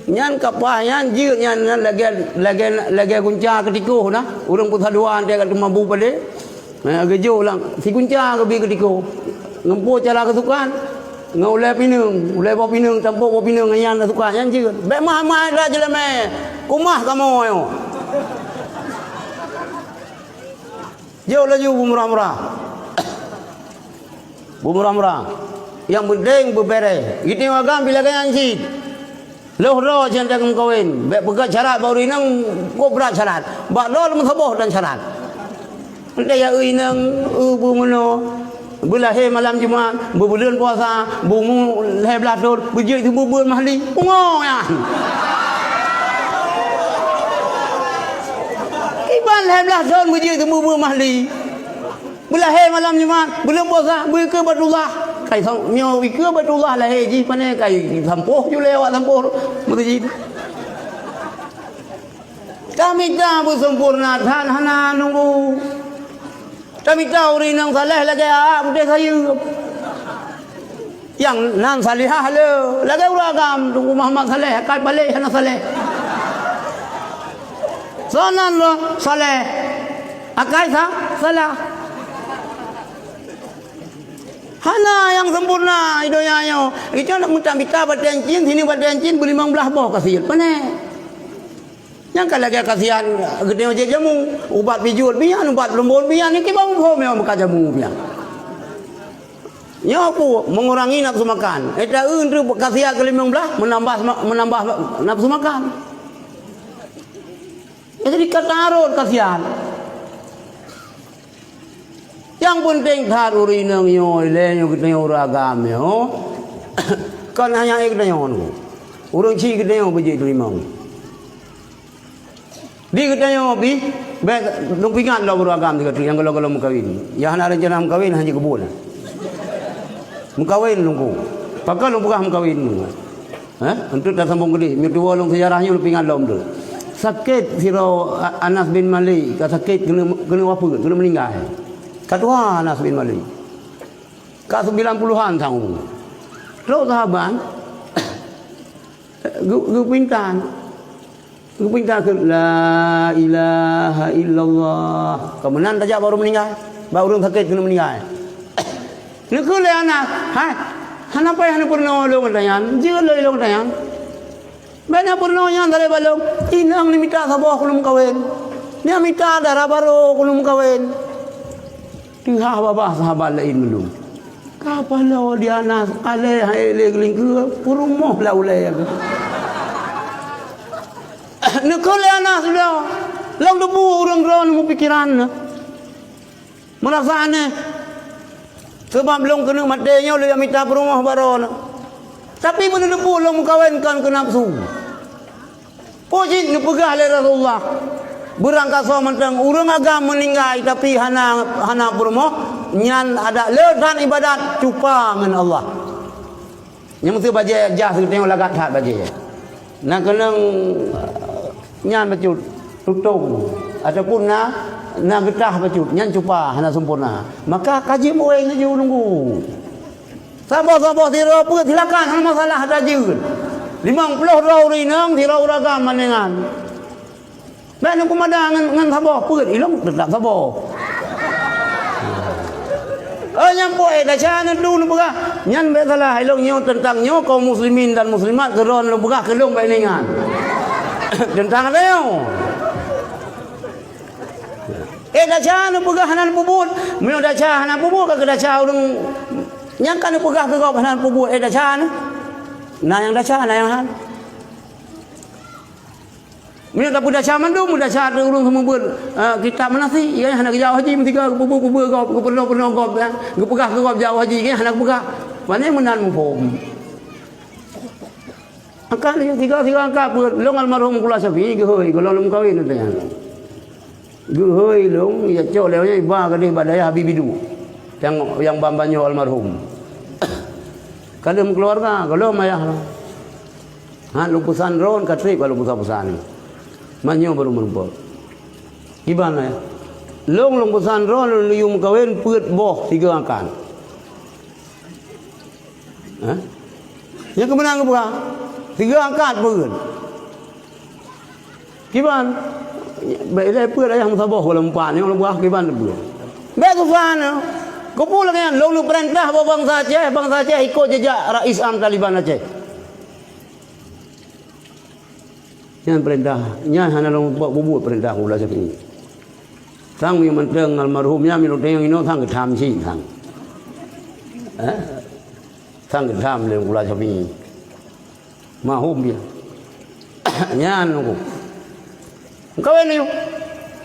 Nyan ka paih nyan jeuet nyan, nyan lagèe, lagèe, lagèe gunca keutikoh na. Ureueng peusaduan teuka teuma bu padé. Eh, geujok lam sigunca geubi keutikoh. Ngon po cara keusukan. Ngon ulèe pineung, ulèe boh pineung, tampok boh pineung nyan keusukan nyan jeuet. Bèk meuhai-meuhai that jeulamèe. Keumah kamoe nyoe. Jok laju beumurah-murah. Beumurah-murah. Nyang peunteng beubèrèh. Geutanyoe agam pih lagèe nyan cit. Lheuh droe cit meukawen. Bèk peugah syarat bak ureueng inong, kok brat syarat. Bak droe meusaboh dan syarat. Entah ya eu inong, eu bu meunoe. Beulahé malam Jumat, beubuleuen puasa, beumu lhèe blaih thôn, beujeuet teumeubuet mahli. Pungo nyan. Kiban lhèe blaih thôn beujeuet teumeubuet mahli. Beulahé malam Jumat, buleuen puasa, beuikeue Baitullah. Kai sang, nyoe ikeue Baitullah lahé jih pané kai sampoh ju lé awak sampoh meuseujid. Tamita beuseumpurna that hana nunggu. Tamita ureueng inong saleh lagèe aak putéh sayeuep. Nyang nan salihah le, lagèe ureueng agam, Teungku Muhammad Saleh, akai paléh hana saleh. Soe nan le saleh, akai sa-, salah. Hana nyang sempurna di donya nyoe. Itu nak mita-mita batèe cin, sini batèe cin, beulimong blaih boh ka siet. Pané. Nyang ka lagèe kasihan geutanyoe jeuet jamu, ubat pijôh pian, ubat leumbôn pian, nyan kiban muphom nyang meukat jamu pian. Nyoe peue? Mengurangi nafsu makan. Éta eu treuk kasihat keulimong blaih, meunambah, meunambah nafsu makan. Ya, jadi ka tarot kasihat. Nyang peunteng that ureueng inong nyoe, ilèe nyoe geutanyoe ureueng agam nyoe. Kon hanya ék geutanyoe nyoe. Ureueng chik geutanyoe beujeuet teurimong. Di geutanyoe pih, bèk lôn peuingat lom ureueng agam sigoe teuk nyang gohlom-gohlom meukawen. Nyang hana reuncana meukawen, hana jikeubon. Meukawen lôn ku. Pakon lôn peugah meukawen nyoe? Hah? Untuk tasambong keudeh, meutuwoe lôn seujarah nyoe lôn peuingat lom tu. Sakét sidroe A-, Anas bin Malik, ka sakét keuneuk, keuneuk wafeuet, keuneuk meuninggai. Ka tuha Anas bin Malik. Ka sembilan puluhan tahun. Trok sahabat, geu-, geupeuintan. Geupeuintan keu, "La ilaha illallah." Ka meunan tajak bak ureueng meuninggai, bak ureueng sakét keuneuk meuninggai. Neukheun lé Anas, "Hai, hana payah neupeurunoe lôn gata nyan, jeuet lôn ilôn gata nyan. Bèk neupeurunoe nyan sabe bak lôn, inong neumita saboh keuneuk meukawen. Neumita dara barô keuneuk meukawen." Teuhah babah sahabat laén meulôn. Ka paloe di Anas, alèh hai lé geulingkeue, peurumoh lam ulèe. Neukheun lé Anas lom, lôn teupeu ureueng droeneuh meupikeran nyoe. Meurasa aneh. Sabab lôn keuneuk maté nyoe lôn jak mita peurumoh bak droeneuh. Tapi meuneuteupeu lôn meukawen kon keu nafsu. Peue jeuet neupeugah lé Rasulullah, beurangkasoe mantong ureueng agam meuninggai tapi hana, hana peurumoh, nyan adak le that ibadat cupa ngon Allah. Nyang meusti bajèe jah seugeuteng lagat that bajèe. Na keunong, eh, nyan bacut, tutong, ataupun na, na geutah bacut, nyan cupa hana sempurna. Maka ka jeuet meuwéng laju nunggu. Saboh-saboh sidroe peuet silakan, hana masalah ata jeuet. Limong ploh droe ureueng inong, sidroe ureueng agam mandéngan. Bèk neupeumada ngon, ngon saboh peuet, ilong teutap saboh. Oh, nyan pue, eh, desya neudu neupeugah. Nyan bèk salah, ilong nyoe teuntang nyoe kaum muslimin dan muslimat keudroe neupeugah keu lôn bèk ingat. Teuntang ata nyoe. Eh, desya neupeugah hana neupeubuet. Meunyoe desya hana peubuet, ka keu desya ureueng nyang ka neupeugah keu gob hana neupeubuet, eh, desya nyoe. Na nyang desya, na nyang han. Meunyoe tapeudesya mandum, meudesya ateueh ureueng seumeubeuet, eh, kitab manasik, ya, hana geujak haji, meusiga geupeubuet-peubuet gob, geupeurunoe-peurunoe gob, ya, geupeugah keu gob jak haji, ya, hana geupeugah. Pane meunan muphom. Angkat lé sigoe-sigoe angkat peuet, lôn almarhum Kula Syafi'i geuhôi, gohlom lôn meukawen watèe nyan. Geuhôi lôn, ya cok lé nyan iba keudeh bak dayah Bibidu. Nyang, nyang ban-ban nyoe almarhum. Ka lheueh meukeuluwarga, gohlom ayah lôn. Ha, lôn peusan droen ka trép ka lôn peusan-peusan. Meunyoe barô meurumpok. Kiban ayah. Lôn, lôn peusan droen lôn yue meukawen peuet boh sigoe angkat. Ha? Nyang keumeunang geupeugah, tiga angkat peuet. Kiban, bèk ilèe peuet ayah meusaboh gohlom pat, nyang lôn peugah kiban peuet. Bèk susah nyoe. Keupeue lagèe nyan, lôn neupeurintah bak bansa Aceh, bansa Aceh ikot jejak Rais Am Taliban Aceh. Nyan peurintah, nyan hana lôn buet, bubuet peurintah Mula Syafi'i. Sang meunyoe mantong almarhum nyan meunyoe lôn tanyong inoe sang geutham cit sang. Eh? Sang geutham lé Mula Syafi'i. Mahum dia. Nyan aku. Meukawen nyoe.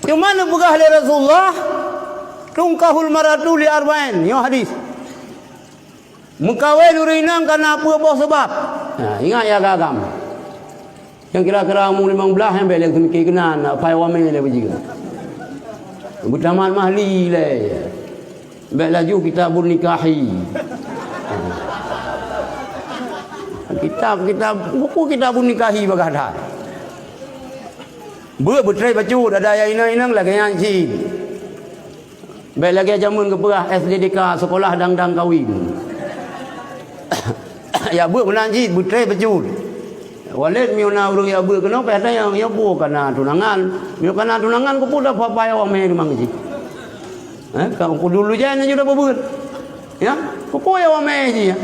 Cuma neupeugah lé Rasulullah, "Tunkahul mar'atu li arba'in." Nyoe hadis. Meukawen ureueng inong kana peuet boh sabab. Ha, ingat ya agam. Nyang kira-kira umu limong blaih nyan bèk lé seumike keunan, apai wamé lé beujeuet. Beutamat mahli lé. Bèk laju kitabun nikahi. Kitab, kitab, buku kitabun nikahi bagah that. Beuet beutrép bacut, ada ayah inong-inong lagèe nyan cit. Bèk lagèe jameun geupeugah S D D K, sekolah dang-dang kawin. Ya beuet meunan cit, beutrép bacut. Walét meunyoe na ureueng ya beuet keunoe, payah tanyong, ya beuet kana tunangan. Meunyoe kana tunangan, keupeue dah papa ya wamé limong cit. Eh, ka ku dulu jai na juda beuet. Ya, keupeue ya wamé cit ya.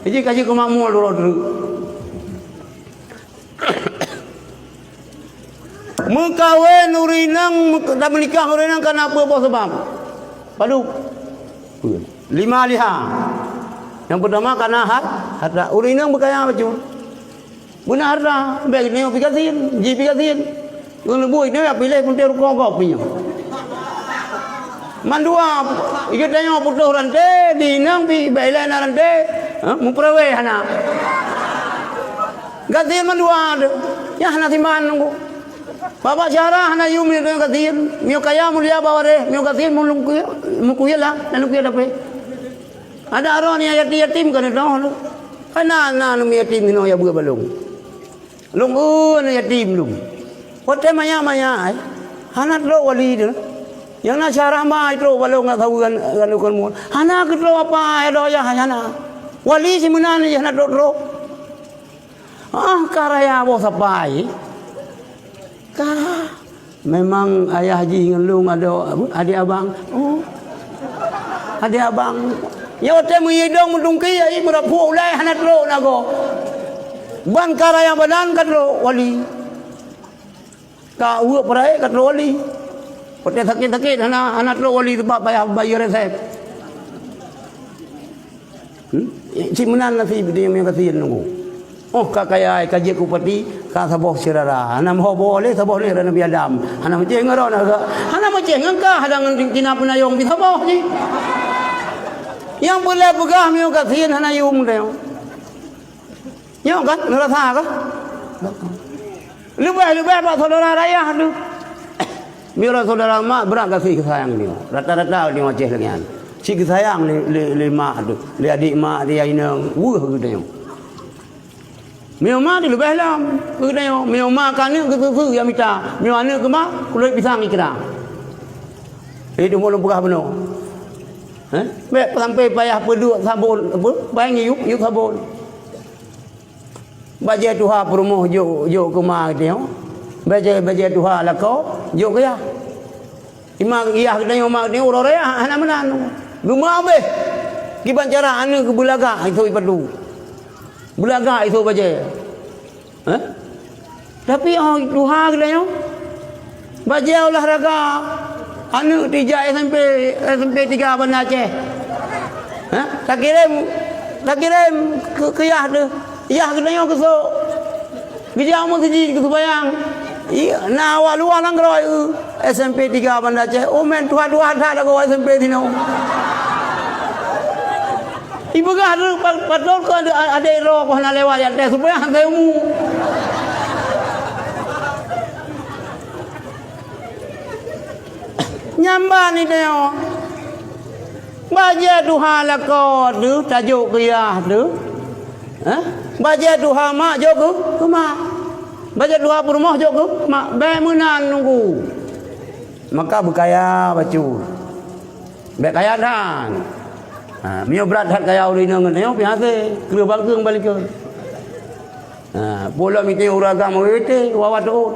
Jadi ka jeuet keu makmur dua droe. Meukawen ureueng inong, meuka-, dan meunikah ureueng inong kana peuet boh sabab. Padub? Lima liha. Nyang peutama kana hat-, harta. Ureueng inong beukaya bacut. Beuna harta, bèk geutanyoe pi gasien, ji pi gasien. Ngon leubu inong ya piléh peunteng rukoe gob pi nyoe. Mandua, geutanyoe putôh ranté, di inong pi bèk ilèe na ranté, ha, meupeurewé hana. Gasien mandua tu, nyang hana siman nunggu. Babah syara hana yum nyoe gasien, meunyoe kaya mulia bak waréh, meunyoe gasien meulungkue, meukuyeulah, dan lungkue dapé. Ada droe nyang yatim-yatim ka neutoh lé. Hana na aneuk yatim hinoe ya beuet balong. Lôn eu aneuk yatim lôn. Watèe manyak-manyak, eh, hana trok wali tu. Nyang na syarah ma trok balong ngon saweue ngon, ngon ukon muet. Hana geutrok apa, eh, doyah hana. Wali simeunan jih hana trok-trok. Ah, ka raya boh sapai. Ka. Memang ayah jih ngon lôn adoe, apa, adék abang. Oh. Adék abang. Nyoe watèe meuidong meutungki, ai meurapuk ulèe hana trok nagoe. Ban ka raya badan ka trok wali. Ka uweuek peuraék ka trok wali. Watèe sakét-sakét hana, hana trok wali teumpat payah bayeue resep. Hmm? Cit meunan nasib di nyang gasien nunggu. Oh, ka kaya, ka jeuet keu bupati, ka saboh syedara. Hana meuho boh lé saboh lé Nabi Adam. Hana meucéh ngon droe na, hana meucéh ngon kah, hana ngon tina peunayong pih saboh jih. Nyang peureulèe peugah meunyoe gasien hana yum teuh. Nyoe kan, neurasa kah? Leubeh-leubeh bak syedara rayah tu. Meunyoe syedara mak brat gaséh geusayang nyoe. Rata-rata ureueng Aceh lagèe nyan. Cit geusayang lé, lé, lé mak tu, lé adék mak, lé inong, weueh geutanyoe. Meunyoe mak tu leubeh lom geutanyoe. Meunyoe mak keu aneuk geusu-su ya mita. Meunyoe aneuk keu mak, kulét pisang ikra. Jadi tu ulôn peugah bunoe. Heh? Bèk sampai payah peuduek sabon, apa? Bayang yub, yub sabon. Bajèe tuha peurumoh jok, jok keu ma geutanyoe. Bajèe, bajèe tuha lakoe jok keu yah. Ima yah geutanyoe, ma geutanyoe uroe raya hana meunan. Geumeuabéh. Kiban cara aneuk geubeulagak, itu ipadu. Beulagak itu bajèe. Hah? Tapi oh tuha geutanyoe. Bajèe olahraga. Aneuk tijak S M P, S M P tiga Banda Aceh. Ha? Takirém, takirém keu, keu yah teuh. Yah geutanyoe keusok. Geujak meuseujid keu seumayang. Iya, na awak luwa nanggroe, eu, S M P tiga Banda Aceh. Oh, mén tuha-tuha that lagoe S M P sinoe. Ipeugah lé pa-, patôt keu adé-, adék droe keu hana lewat jak tes supaya hana umu. Nyan ban itanyoe. Bajèe tuha lakoe teuh tajok keu yah teuh. Hah? Bajèe tuha mak jok keu, keu mak. Bajèe tuha peurumoh jok keu mak. Bèk meunan nunggu. Maka beukaya bacut. Bèk kaya that. Ha, meunyoe brat that kaya ureueng inong ngon nyoe, pih hasé, kreueh bangkeung bak likot. Ha, peue lom item ureueng agam W W T, wawa teuôt.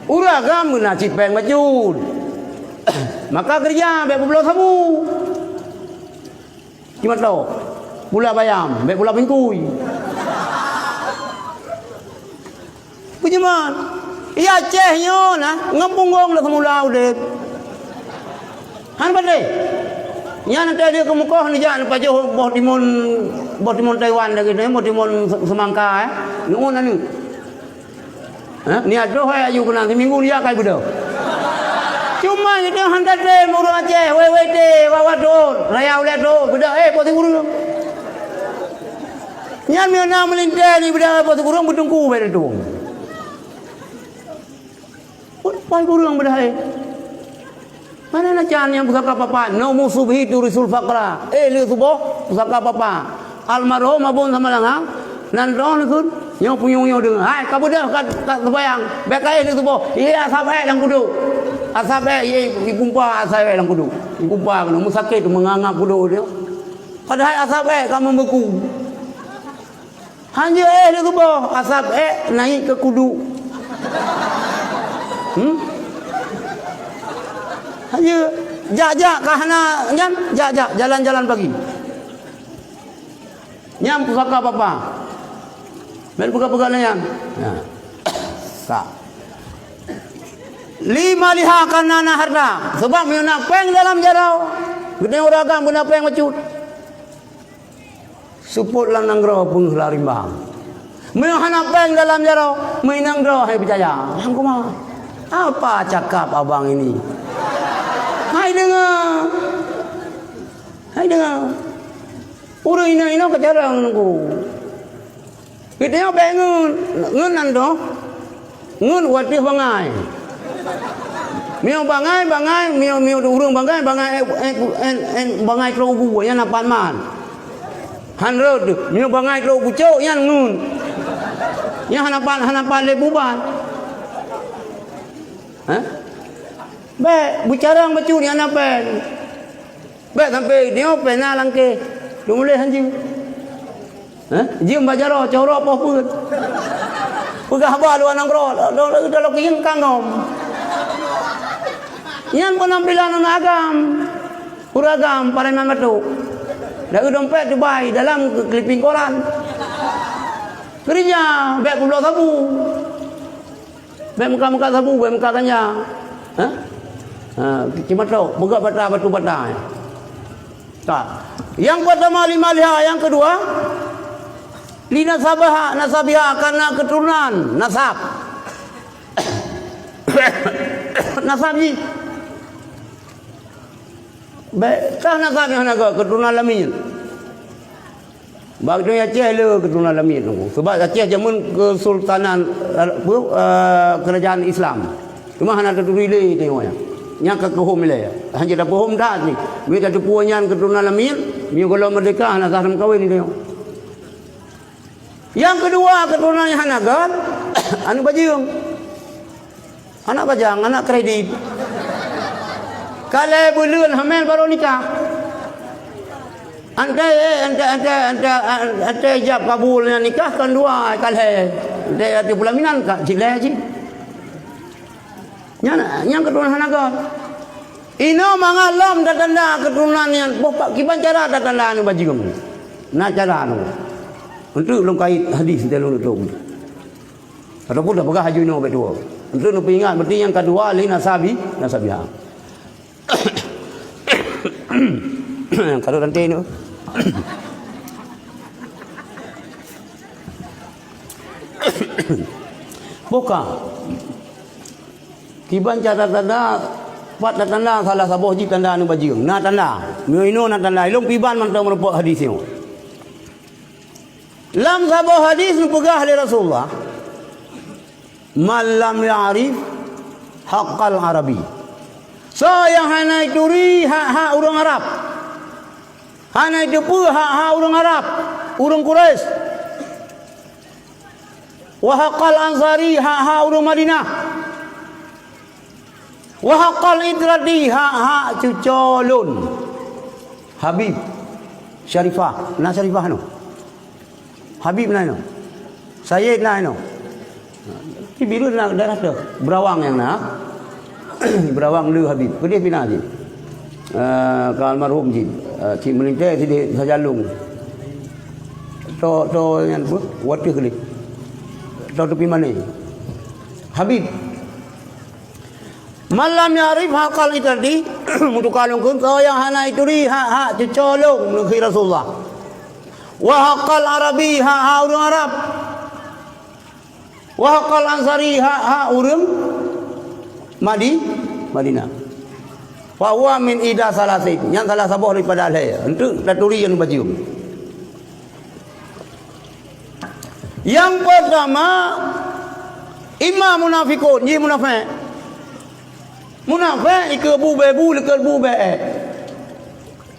Ureueng agam beuna cit péng bacut. Maka keureuja bék peubloe sabu. Cuma tok. Pula bayam, bék pula bingkui. Peue jeuet? Di Aceh nyoe na, ngon punggong dah semula udép. Han patéh. Nyan teuh di keumukoh neujak neupajoh boh timun, boh timun Taiwan lagèe nyan, boh timun se-, semangka, eh. Nu'un aneuk. Eh, niat troh hai aju keunan, siminggu neujak kai beudôh. Cuma geutanyoe han tatem ureueng Aceh, W W T, wawa teuôt, raya ulèe teuôt, beudôh, eh, boh timun. Nyan meunyoe na meulintèe di beuda boh sikureueng beuteungku bak datueng. Pai kureueng beuda, eh. Mana na can nyang pusaka papa, "Naumu subhi turisul faqra." Eh, le suboh pusaka papa. Almarhum Abon Samalangang, nan droeneuh kheun, nyoe punyueng nyoe deungoe. Hai, ka beudôh ka, ka seumayang. Bèk ka éh le suboh. Ié asab ék lam kuduk. Asab ék, ié, ipumpa asab ék lam kuduk. Ipumpa keunoe, meusakét meungangap kuduk nyoe. Padahai asab ék ka meubeuku. Hanjeuet éh lé geuboh, asab ék naik keu kudu. Hmm? Hanjeuet. Jak-jak ka hana nyan, jak-jak, jalan-jalan pagi. Nyan pusaka papa. Bèk peugah-peugah lé nyan. Nah. Sa. Li maliha kareuna na hareuta. Sabab meunyoe na péng dalam jaroe, geutanyoe ureueng agam beuna péng bacut. Seupôt lam nanggroe peungeuh lam rimbang. Meunyoe hana péng dalam jaroe, meuinong droe hai peucaya. Nyang kumaha? Apa cakap abang ini? Hai deungoe. Hai deungoe. Ureueng inong-inong ka carông nunggu. Geutanyoe bèk ngeun, ngeun nan doh. Ngeun u ateueh bangai. Meunyoe bangai, bangai, meunyoe, meunyoe ureueng bangai, bangai, eh, eh, eh, eh, bangai trok u bu, nyan na pat mat. Han rhot, meunyoe bangai trok u pucôk, nyan ngeun. Nyan hana pat, hana pat lé buban. Hah? Bèk, beucarông bacut nyan na péng. Bèk sampoe nyoe pena langkée, teumuléh hanjeuet. Hah? Jeuem bak jaroe, corok poh peuet. Peugah haba luwa nanggroe, lôn, lôn, lôn, lôn keuieng kangom. Nyan peunampilan aneuk agam. Ureueng agam, pareman batok. Dari dompet Dubai, dalam keu-, clipping koran. Keureuja, bèk peubloe sabu. Bèk meukat-meukat sabu, bèk meukat ganja. Hah? Ha, cuma tok, peugöt bata, batu bata. Ka. Nyang peurtama li maliha, nyang keudua, li nasabaha, nasabiha, kareuna keuturonan, nasab. Nasab jih. Bèk, tah nasab nyang hana göt, keuturonan lamiet. Bak donya Aceh le keuturonan lamiet nunggu. Sabab Aceh jameun keusultanan, eh, apa, eh, keurajeuen Islam. Cuma hana taturi lé tanyoe nyan. Nyan ka keuhom ilèe. Hana tapeuhom that nyoe. Meunyo tateupeue nyan keuturonan lamiet, meunyo gohlom meurdehka hana sah tameukawen tanyoe. Nyang keudua, keuturonan nyang hana göt, aneuk bajeueng. Anak bajang, anak kredit. Ka lhèe buleuen hamil baru nikah. Antée, eh, antée, antée, antée, antée ijab kabul nyan nikah kon dua, ka lhèe. Antée ateueh peulaminan ka cit lhèe cit. Nyan, nyan keuturonan hana göt. Inoe mangat lom tatanda keuturonan nyan. Boh pa-, kiban cara tatanda aneuk bajeueng. Na cara nyoe. Eunteuk lôn kait hadis teuh lôn tueng. Ataupun tapeugah laju inoe bèk tuwoe. Untuk neupeuingat, berarti nyang keudua lé nasabi, nasabiha. Kalau nanti ni. Buka. Kiban cara tanda, pat tanda salah saboh jih tanda aneuk bajeueng. Na tanda. Meunyoe inoe na tanda. Ilôn piban mantong meureumpok hadis nyoe. Lam saboh hadis neupeugah lé Rasulullah, "Man lam ya'rif haqqal Arabi." Soe nyang hana ituri hak-hak ureueng Arab, hana iteupeue hak-hak ureueng Arab, ureueng Quraisy, wa haqqal Ansari, hak-hak ureueng Madinah, wa haqqal itrati, hak-hak cuco lôn. Habib Syarifah, na Syarifah nyoe? Habib na nyoe? Sayed na inoe. Di Bireuen na daerah teuh. Beurawang nyang na. Beurawang le Habib. Keudeh pih na jih. Eh, ka almarhum jih. Eh, cit meulintèe sideh sajalong. To, to nyan peue? Watèe keudeh. To teupie mané. Habib. Man lam ya'rif haqqal itrati, meutuka lôn kheun, soe nyang hana ituri hak-hak cuco lôn, neukheun Rasulullah. Wa haqqal arabi, hak-hak ureueng Arab. Wa haqqal ansari, hak-hak ureueng Madi-, Madinah. Fa huwa min ihda salasin, nyan salah saboh daripada lhèe. Enteuk taturi nyang bajeueng. Nyang peurtama, imma munafiqun, jih munafék. Munafék ikeue bu bèe bu, likeue bu bèe èk.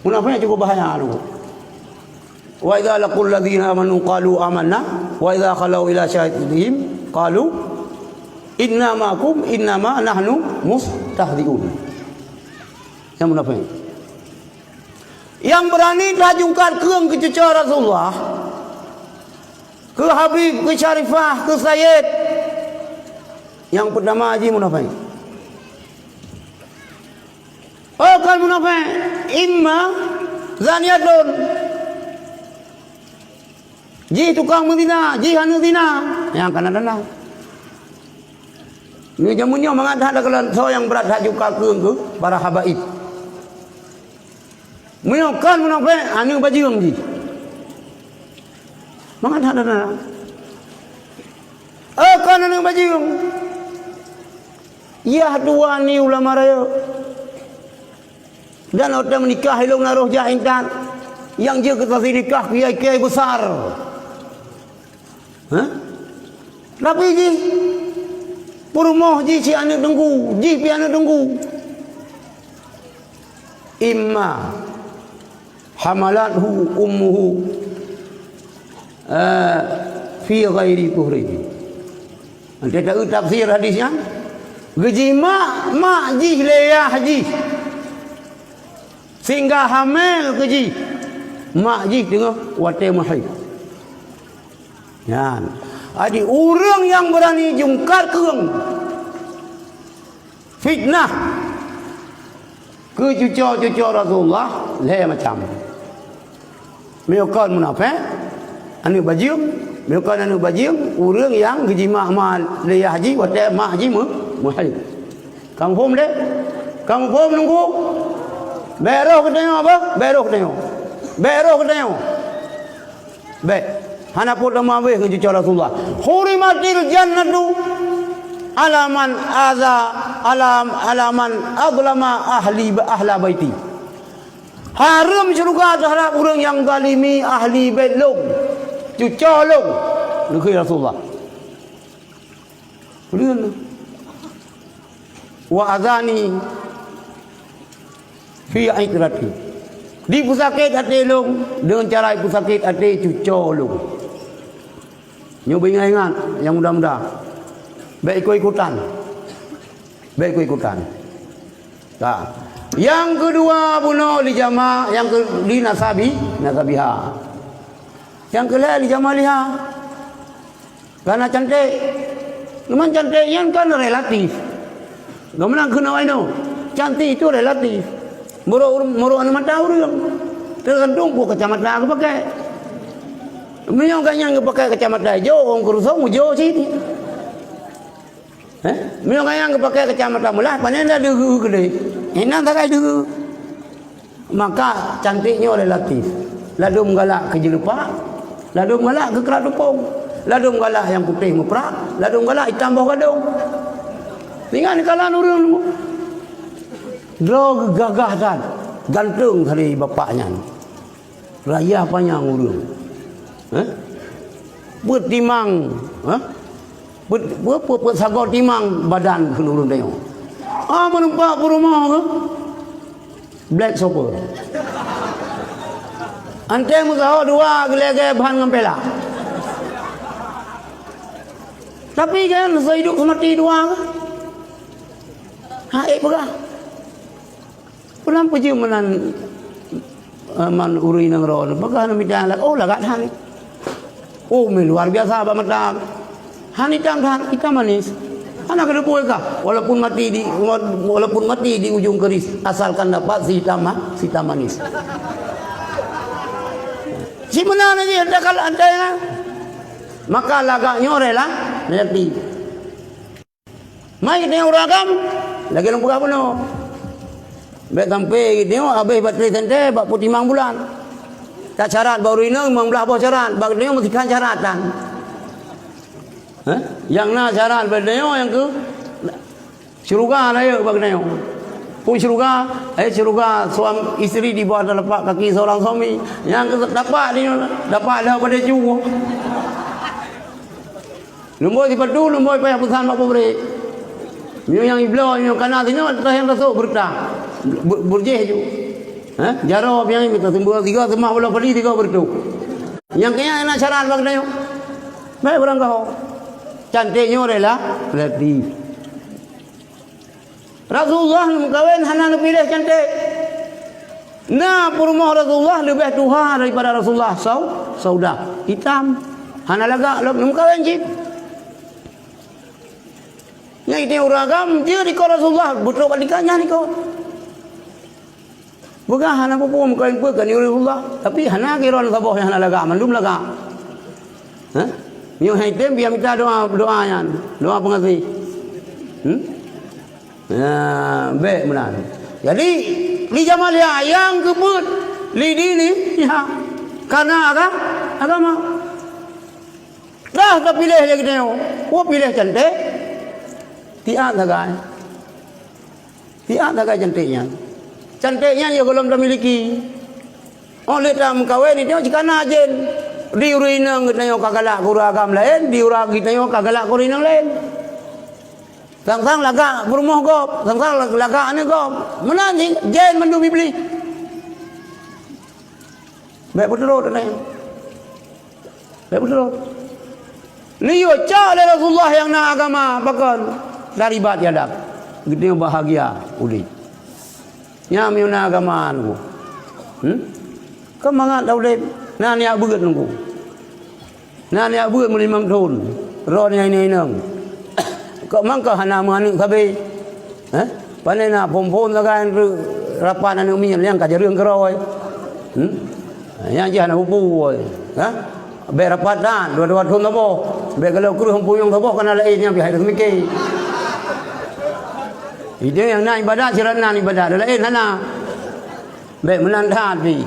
Munafék cukup bahaya tu. Wa idza laqul ladzina amanu qalu amanna, wa idza khalau ila syayatinihim qalu inna ma'akum innama nahnu mustahzi'un. Nyang munafék. Nyang beurani tajungkat keueng keu cuco Rasulullah, keu Habib, keu Syarifah, keu Sayed. Nyang peurtama jih munafék. Oh, kon munafék, imma zaniyatun. Jih tukang meuzina, jih aneuk zina. Nyang kana tanda. Nyoe jameun nyoe mangat that takalon soe nyang brat that jungkat keueng keu para habaib. Meunyoe kon munafék, aneuk bajeueng jih. Mangat that tanda. Eh, kon aneuk bajeueng. Yah dua ni ulama rayeuk. Dan watèe meunikah ilôn na roh jak intat. Nyang jeuet keu saksi nikah kiai-kiai besar. Hah? Tapi jih peurumoh jih cit aneuk teungku, jih pih aneuk teungku. Imma hamalathu ummuhu, eh, fi ghairi tuhrihi. Nanti tahu tafsir hadis nyan. Geujimak mak jih lé yah jih. Sehingga hamil keu jih. Mak jih teungoh watèe meuhaid. Nyan. Jadi ureueng nyang beurani jungkat keueng fitnah keu cuco-cuco Rasulullah lhèe macam. Meunyoe kon munafék, aneuk bajeueng, meunyoe kon aneuk bajeueng, ureueng nyang geujimak ma lé yah jih watèe mak jih meu-, meuhaid. Ka muphom deh? Ka muphom teungku? Bèk roh geutanyoe bah, bèk roh geutanyoe. Bèk roh geutanyoe. Bèk. Hana peue tameuabéh ngon cuco Rasulullah. Hurimatil jannatu ala man adza, ala, ala man adlama ahli, ahla baiti. Hareuem syeuruga teuhadap ureueng nyang zalimi ahli bèt lôn, cuco lôn, neukheun Rasulullah. Ulôn. Wa adzani fi itrati. Dipeusakét até lôn deungon cara ipeusakét até cuco lôn. Nyoe beuingat-ingat nyang muda-muda. Bèk ikut-ikutan. Bèk ikut-ikutan. Ka. Nyang keudua bunoe li jama, nyang keu-, li nasabi, nasabiha. Nyang keulhèe li jamaliha. Karena cantik. Cuman cantik nyan kan relatif. Geumeunang keunoe inoe. Cantik itu relatif. Meurok, meurok aneuk mata ureueng. Teugantung peue kacamata geupakai. Meunyoe gobnyan geupakai kacamata ijo, ureueng keurusong ujo cit. Eh? Meunyoe gobnyan geupakai kacamata meulah, pané na deuheue keudeh. Inan sagai deuheue. Maka cantik nyoe relatif. Ladôm galak keu jeuleupak, ladôm galak keu krak tupông, ladôm galak nyang putéh meuprak, ladôm galak itam boh gadông. Ingat neukalon ureueng nyoe. Droe geuh gagah that, ganteng sabe bapak nyan. Raya panyang ureueng. Heh? Peuet timang, heh? Peuet, peuet, peuet, peuet sagoe timang badan kheun ureueng tanyoe. Ah, meureumpok peurumoh keuh. Black Super. Anté meusaho dua geulegée ban ngon pela. Tapi kan seuhidup seumati dua keuh. Ha, ék peugah. Pulang peujeuet meunan, eh, man ureueng nanggroe nyoe, peugah namiet lagak, oh, lagak that. Oh, meuh luar biasa bak mata. Han itam that, itam manis. Hana keuneuk peue kah? Walaupun mati di, walaupun mati di ujung keris, asalkan dapat si hitam ma-, si hitam manis. Si meunan lagèe takal antai na. Maka lagak nyoe rela, reti. Mai geutanyoe ureueng agam, lagèe lôn peugah bunoe. Bèk sampai geutanyoe habéh baterai senter bak peutimang bulan. Ka syarat bak ureueng inong limong blaih boh syarat, bak geutanyoe meusikan syarat tan. Hah? Nyang na syarat bak geutanyoe nyang keu syeuruga rayeuk bak geutanyoe. Peue syeuruga, eh, syeuruga suam-, istri di bawah telapak kaki seorang suami. Nyang keu dapat di, dapat dah pada jauh. Lumbôi sipatu, lumbôi payah peusan bak pabrik. Meunyoe nyang ibloe, meunyoe kana sinoe, teuh nyang tasôk beureuta. Be-, beurjéh ju. Hah? Jaroe piang mita seumbua tiga, seumah boh padi tiga beureutoh. Nyang keu nyan na syarat bak geutanyoe. Bèk beurangkaho. Canték nyoe rela, reti. Rasulullah neumeukawen hana neupiléh canték. Na peurumoh Rasulullah leubeh tuha daripada Rasulullah, Sau-, Saudah. Itam. Hana lagak lom neumeukawen cit. Nyan itu ureueng agam, jeuet ikot Rasulullah, beutôi bak tingkat nyan ikot. Peugah hana peue-peue meukawen peue kan ureueng Rasulullah, tapi hana keudroe saboh nyang hana lagak, mandum lagak. Hah? Nyoe hai tem biar mita doa, doa nyan, doa peungaséh. Hmm? Nah, bèk meunan. Jadi, li jameun lia nyang geubeuet li dini, ya, karena aga-, agama. Dah tapiléh lé geutanyoe, peue piléh canték? Tiat sagai. Tiat sagai canték nyan. Canték nyan ya gohlom tamiliki. Oh, lé tameukawen itu jika na jén. Di ureueng inong geutanyoe ka galak keu ureueng agam laén, di ureueng geutanyoe ka galak keu ureueng inong laén. Sang-sang lagak peurumoh gob, sang-sang lagak aneuk gob. Meunan jih, jén mandum Iblih. Bèk peuturot, aneuk. Bèk peuturot. Liyue cok lé Rasulullah nyang na agama pakon dari bat yadab. Geutanyoe bahagia udép. Nyan meunyoe na agama nunggu. Hmm? Keu mangat taudép, na niat beuet nunggu. Na niat beuet meulimong thon, droeneuh inong-inong. Kok mangka hana meuaneuk sabe? Hah? Pane na phon-phon sagai rapat aneuk miet nyang ka jareueng keudroe. Hmm? Nyang jih hana peue-peue. Hah? Bèk rapat that, dua-dua thon saboh. Bèk galak kreueh punyueng saboh kana laén nyang pih hai teumike. Itu nyang na ibadat, sirat na ibadat, laén hana. Bèk meunan that pih.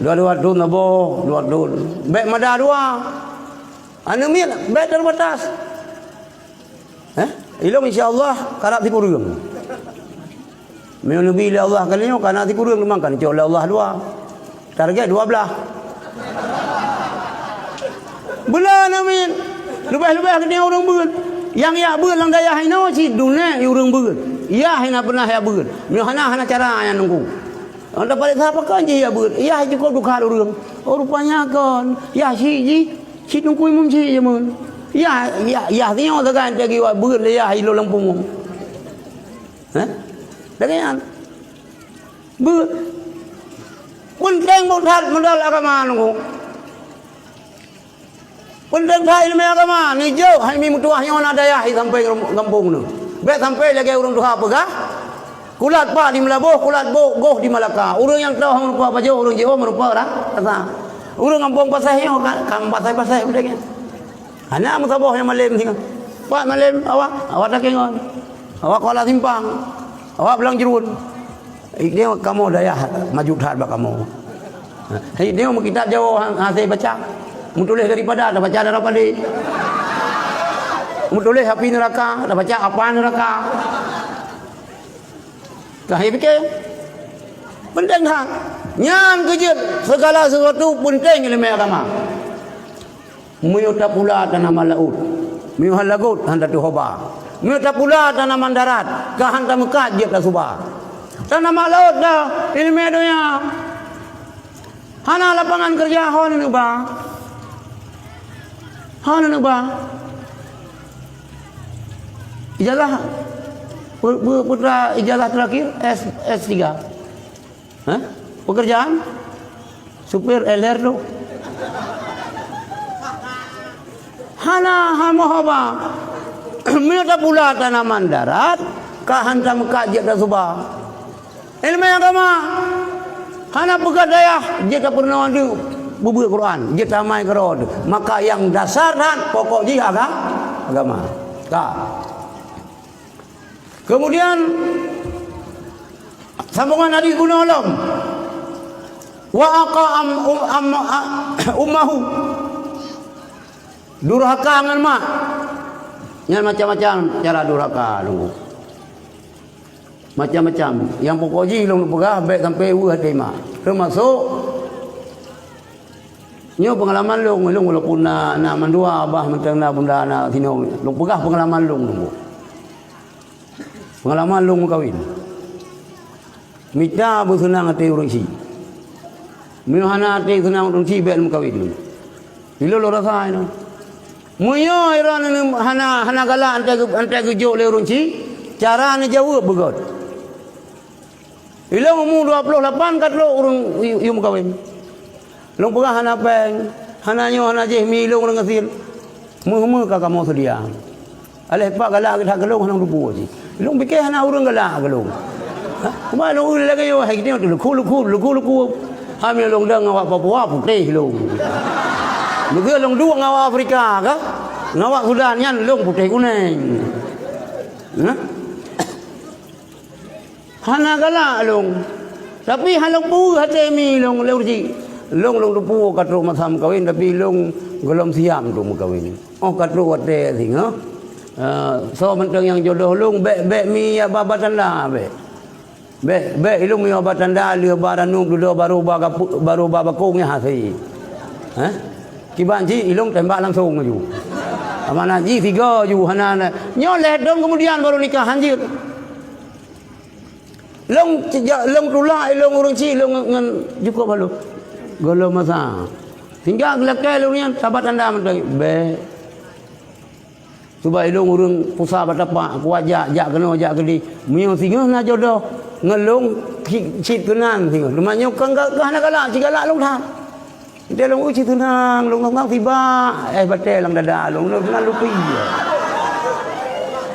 Dua-dua thon saboh, dua thon. Bèk mada dua. Aneuk miet bèk teubatas. Eh? Ilong insya Allah karab sikureueng. Meunyoe neubi lé Allah kali nyoe kana sikureueng teuma kan cok lé Allah dua. Target dua blah. Bela aneuk miet. Leubeh-leubeh geutanyoe ureueng beuet. Nyang jak beuet lam dayah inoe cit dunek ureueng beuet. Yah hana peunah jak beuet. Meunyoe hana, hana cara nyang nunggu. Anda palék sapa kan jih jak beuet? Yah cukup dukha ureueng. Oh, rupanya kon. Yah si jih, si Teungku Imum si jameun. Yah, yah, yah nyoe sagai teugi wak beuet lé yah ilo lam pungo. Hah? Lagèe nyan. Beuet. Peunteng buet that modal agama nunggu. Peunteng that ileumèe agama, neujok hai mi meutuah nyoe na dayah sampai gampông nyoe. Bèk sampai lagèe ureueng tuha peugah, kulat pak di Meulaboh, kulat bo-, goh di Malaka. Ureueng nyang toh meurupa pajoh, ureueng jiôh meurupa ra-, rasa. Ureueng gampông Pasai nyoe ka, ka Pasai-Pasai udeb nyan. Hana meusaboh nyang malem singoh. Pak malem awak, awak Takengon. Awak Kuala Simpang. Awak Blang Jruen. Nyoe kamoe dayah maju that bak kamoe. Nyoe meukitab Jawoe han-, hase baca. Meutuléh daripada, tabaca dara padé. Meutuléh api neuraka, tabaca apa neuraka. Ka hai pike. Peunteng that. Nyan keuh jeuet segala sesuatu peunteng ileumèe agama. Meunyoe tapula tanaman laôt, meunyoe han lagot han tatuho ba. Meunyoe tapula tanaman darat, ka han tameukat jeuet tasuba. Tanaman laôt dah ileumèe donya. Hana lapangan keureuja, ho neuba. Ho neuba. Ijazah, pu-, pu-, putra ijazah terakhir S, S tiga. Hah? Pekerjaan? Supir L R tu. Hana haba-haba. Meunyoe tapula tanaman darat, ka hantom ka jeuet tasuba. Ileumèe agama hana peugah dayah jeuet tapeurunoe deuh beubeue Quran, jeuet tamai keudroe deuh. Maka nyang dasar that pokok jih aga-, agama. Ka. Kemudian sambungan hadis bunoe lom. Wa aqa am-, um-, am-, a-, ummahu. Durhaka ngon mak. Nyan macam-macam cara durhaka lôn. Macam-macam. Nyang pokok jih lôn peugah bèk sampai weueh até mak. Teumasok nyoe peungalaman lôn, lôn walaupun na, na mandua babah mantong na bunda na sinong. Lôn peugah peungalaman lôn, lôn. Peungalaman lôn meukawen. Mita beuseunang até ureueng chik. Meunyoe hana até seunang ureueng chik, bèk meukawen. Ilôn lôn rasa inoe. Meunyoe droeneuh hana, hana galak antai geu-, antai geujok lé ureueng chik, cara neujaweueb beugöt. Ilôn umu dua ploh lapan ka trok ureueng yue, yue meukawen. Lôn peugah hana péng, hana nyoe, hana jéh, mi lôn ureueng asil. Meuh-meuh ka kamoe seudia. Aléh pat galak that keu lôn hana teupeue cit. Lôn piké hana ureueng galak keu lôn. Ha? Cuma lôn lagèe nyoe, hai geutanyoe leuku-leuku, leuku-leuku. Hami lôn dong awak Papua putéh lôn. Meuseu lôn duek ngon awak Afrika ka, ngon awak Sudan nyan lôn putéh kunèng. Ha? Hana galak lôn. Tapi hana lôn peue até mi lôn lé ureueng chik. Lôn, lôn teupeue ka trok masa meukawen, tapi lôn gohlom siap untuk meukawen. Óh ka trok watèe singoh, eh, soe mantong nyang jodoh lôn, bèk, bèk mi ya ba, ba tanda, bèk. Bèk, bèk ilôn mi ya ba tanda, lheueh ba ranub dudoe, barô ba gapu-, barô ba bakong nyan hasé. Hah? Kiban cit ilôn tembak langsong laju. Amanah jih tiga ju hana na. Nyoe lhèe thôn keumudian barô nikah hanjeuet. Lôn sejak lôn tulak ilôn ureueng chik lôn ngon, ngon jukôb halôh. Gohlom masa. Sehingga geulakèe lôn nyan sabat tanda mantong. Bèk. Cuba ilôn ureueng pusa bak tapak, kuat jak, jak keunoe, jak keudéh. Meunyoe singoh na jodoh ngon lôn, cit, cit keunan singoh. Teuma nyoe kan ka, ka hana galak, cit galak lôn that. Deh lôn, "Ui, cit teunang, lôn ngang-ngang sibak." Eh, batèe lam dada lôn, lôn teunang lupi.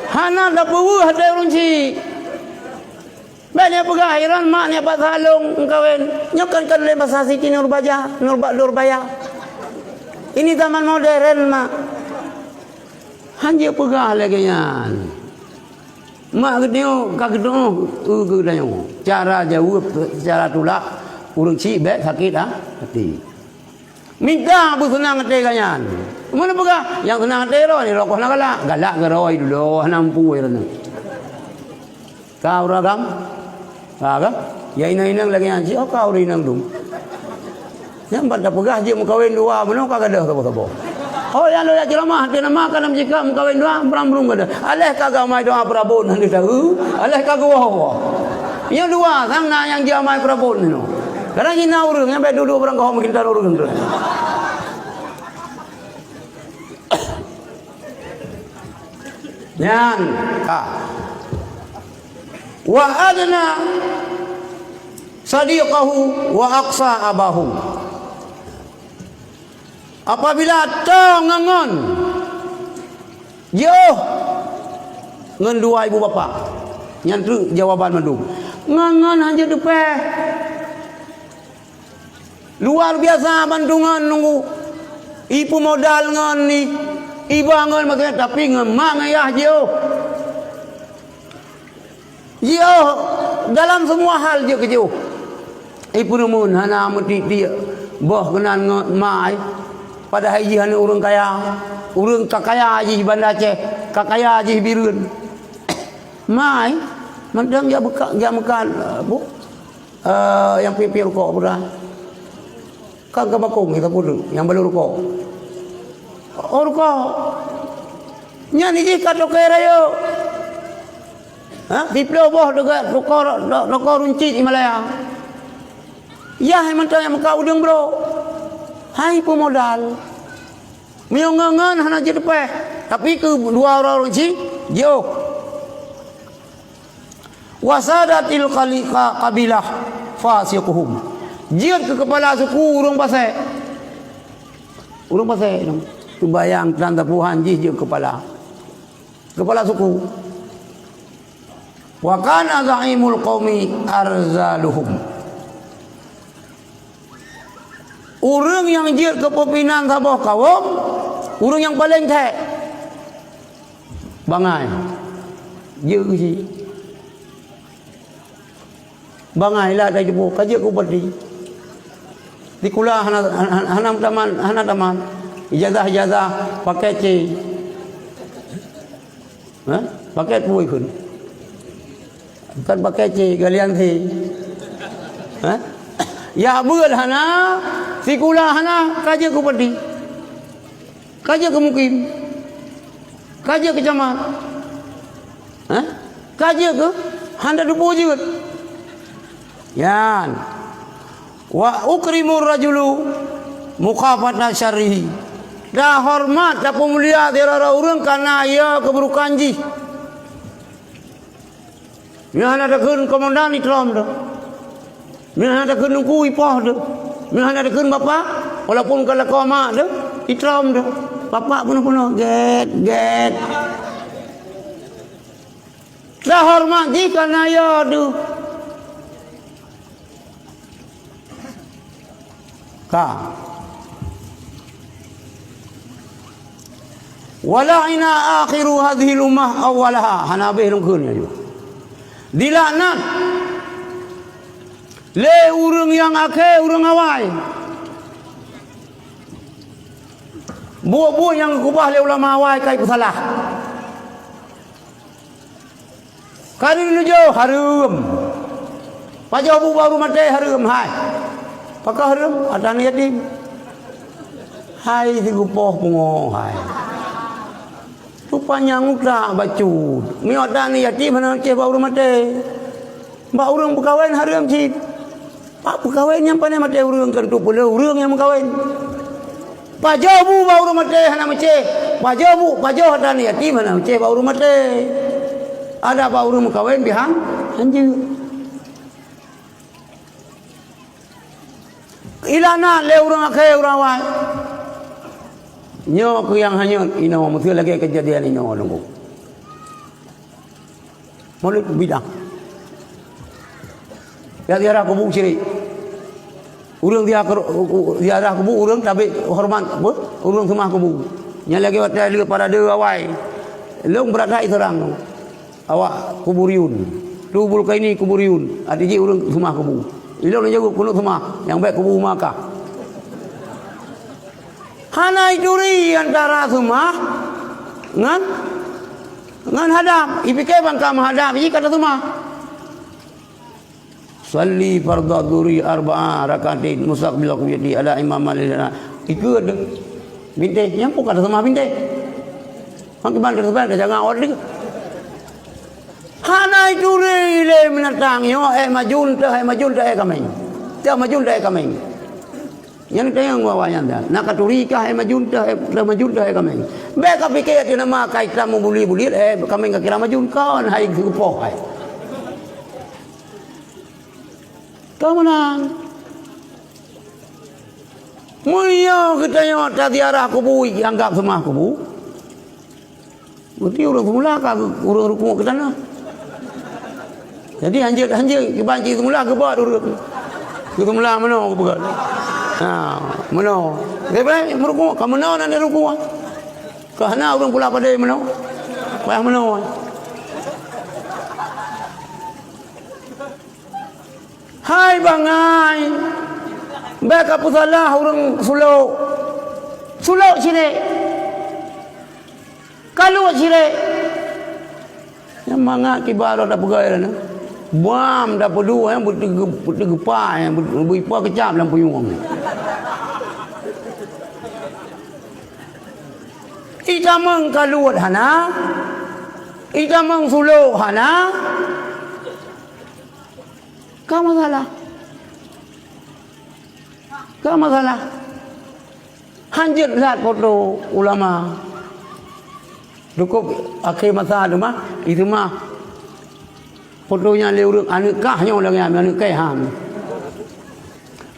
Hana tapeuweueh até ureueng chik. Bèk neupeugah, "Iran mak neupeugah lôn meukawen." Nyoe kan, kan lé masa Siti Nurbaja, Nurba-, Nurbaya. Ini zaman modern, mak. Hanjeuet peugah lagèe nyan. Mak geutanyoe ka geutu'oh, eu, geutanyoe. Cara jaweueb, cara tulak, ureueng chik bèk sakét, ha, até. Mita beuseunang até geuh nyan. Meunyoe peugah, nyang seunang até droe, nyoe rukôh na galak. Galak keu droe dudoe, hana mampu droeneuh. Ka ureueng agam? Ka, ka? Ya inong-inong lagèe nyan, cit, oh, ka ureueng inong dum. Nyan ban tapeugah jeuet meukawen dua, bunoe ka gadôh saboh-saboh. Oh, nyang lôn jak ceuramah, até nama ka nam jika meukawen dua, bram-brum gadôh. Aléh ka geuamai doa peurabot hana tau, aléh ka geuwoe-woe. Nyoe dua sang na nyang jiamai peurabot nyoe. Kadang jih na ureueng nyang bèk duek-duek barang keuhom meukintan ureueng tu. Nyan ka. Wa adna sadiqahu wa aqsa abahu. Apabila toe ngon-ngon jiôh ngon dua ibu bapak, nyan treuk jawaban mandum. Ngon-ngon hanjeuet teupèh. Luar biasa bantuan nunggu. Ipeumodal ngon ni, iba ngon maksud, tapi ngon mak ngon yah jiôh. Jiôh dalam semua hal jeuet keu jiôh. Ipeureumeun hana meutiek-tiek boh keunan ngon mak ai. Padahai jih aneuk ureueng kaya. Ureueng ka kaya jih Banda Aceh, ka kaya jih Bireuen. Mak ai, mantong jak beuka-, jak meukat, eh, bu-, Eh, nyang piep-piep rukok peue dah? Kan ka bakong kita pun nyang balô rukok. Oh, rukok. Nyan jih ka toke rayeuk. Ha? Siplôh boh teuka rukok, rukok runcit di Malaya. Yah mantong nyang meukat udeueng brok. Hai peumodal. Meunyoe ngon-ngon hana jeuet teupèh, tapi keu dua ureueng chik jiôh. Wasadatil khali-, ka-, qabilah fasiquhum. Jeuet keu keupala suku ureueng pasék. Ureueng pasék nyan. Seumayang tan sapeue han jih jeuet keupala. Keupala suku. Wa kana za'imul qaumi arzaluhum. Ureuëng nyang jeuet keu peumimpinan saboh kawöm, ureuëng nyang paleng thèk. Bangai. Jeuet keu si. Bangai lah dari jumpa, ka jeuet keu bupati. Sikula hana, hana, hana tamat, hana tamat. Ijazah-ijazah pakai C. Ha? Pakai peue kheun? Bukan pakai C, galian C. Ha? Ya beul hana, sikula hana, ka jeuet keu bupati. Ka jeuet keu mukim. Ka jeuet keu camat. Ha? Ka jeuet keu hana teupeu jeuet. Nyan. Wa ukrimur rajulu mukhafata syarrihi. Tahoreumat, tapeumulia sidroe ureuëng kareuna ya keubeurukan jih. Meunyoe hana takheun komandan, itrom teuh. Meunyoe hana takheun teungku, ipoh teuh. Meunyoe hana takheun bapak, walaupun ka lakoe mak teuh, itrom teuh. Bapak peunoh-peunoh, gét, gét. Tahoreumat jih kareuna ya teuh. Ka. Wa la'ina akhiru hadhil ummah awwalaha. Hana habéh lôn kheun nyoe. Dilaknat lé ureuëng nyang akhé ureuëng awai. Buet-buet nyang geukubah lé ulama awai ka ipeusalah. Ka neujoe hareuem. Pajoh bu bak ureuëng maté hareuem, hai. Pakon hareuem? Atra aneuk yatim. Hai, sigopoh pungo, hai. Rupanya utak bacut. Meunyoe atra aneuk yatim hana neucéh bak ureuëng maté. Bak ureuëng peukawen hareuem cit. Bak peukawen nyang pané maté ureuëng, keu teupeu lé ureuëng nyang meukawen. Pajoh bu bak ureuëng maté hana meucéh. Pajoh bu, pajoh atra aneuk yatim hana meucéh bak ureuëng maté. Adak bak ureuëng meukawen pih han, han jeuet. Ilaknat lé ureuëng akhé ureuëng awai. Nyoe keuh nyang hanyut inoe, meuseu lagée keujadian inoe Teungku. Mulod bid'ah. Ya ziarah kubu syirik. Ureuëng ziarah, ziarah kubu, ureuëng tabek horeumat, apa? Ureuëng seumah kubu. Nyang lagée watée lé para deue awai. Lôn brat that iseurang awak kuburiyun. Tubul kaini kuburiyun. Arti jih ureuëng seumah kubu. Ilôn jaweueb keuneuk seumah, nyang bék kubu Makkah. Hana ituri antara seumah ngon Ngon hadab, ipike bangka meuhadab, ih ka taseumah. Salli fardhu dhuhri arba'a rak'atin mustaqbil qiblati ala imam malilana. Ikeu deh. Bintéh, nyang pun ka taseumah bintéh. Hang kiban taseumah, tajangan ot deh. Hana ituri lé binatang nyoe, eh, majun teuh, eh, majun teuh, eh, kaméng. Teuh majun teuh, eh, kaméng. Nyan tanyong bak awaknyan dah. Na katuri kah hai majun teuh, hai, teuh majun teuh hai kaméng. Bék kapike ateueh nama kai tam meubuliet-buliet, eh, kaméng kakira majun kon hai geupoh hai. Ka meunan. Meunyoe geutanyoe taziarah kubu, anggab seumah kubu. Berarti ureuëng seumula ka ureuëng rukuk keu tanoh. Jadi hanjeuet-hanjeuet kiban cit seumula geubot ureuëng. Keu seumula meunoe geupeugah. Ha, meunoe. Leubeh meuruku, ka meunoe nan ruku. Ka hana ureuëng pula padé meunoe. Payah meunoe. Hai bangai, bék kapeusalah ureuëng sulok. Sulok syirik. Kalot syirik. Nyang mangat kiban lôn tapeugah nyan. Buam tapeuduek, eh, beuteuge-, beuteugepa, eh, beu-, beuipa keucap lam puyueng. Itamong kalot hana, itamong sulok hana. Ka masalah. Ka masalah. Hanjeuet that foto ulama. Cukup akhé masa teuma, iteuma foto nyan lé ureuëng aneuëk kah nyoe lagée nyan, aneuëk kah han.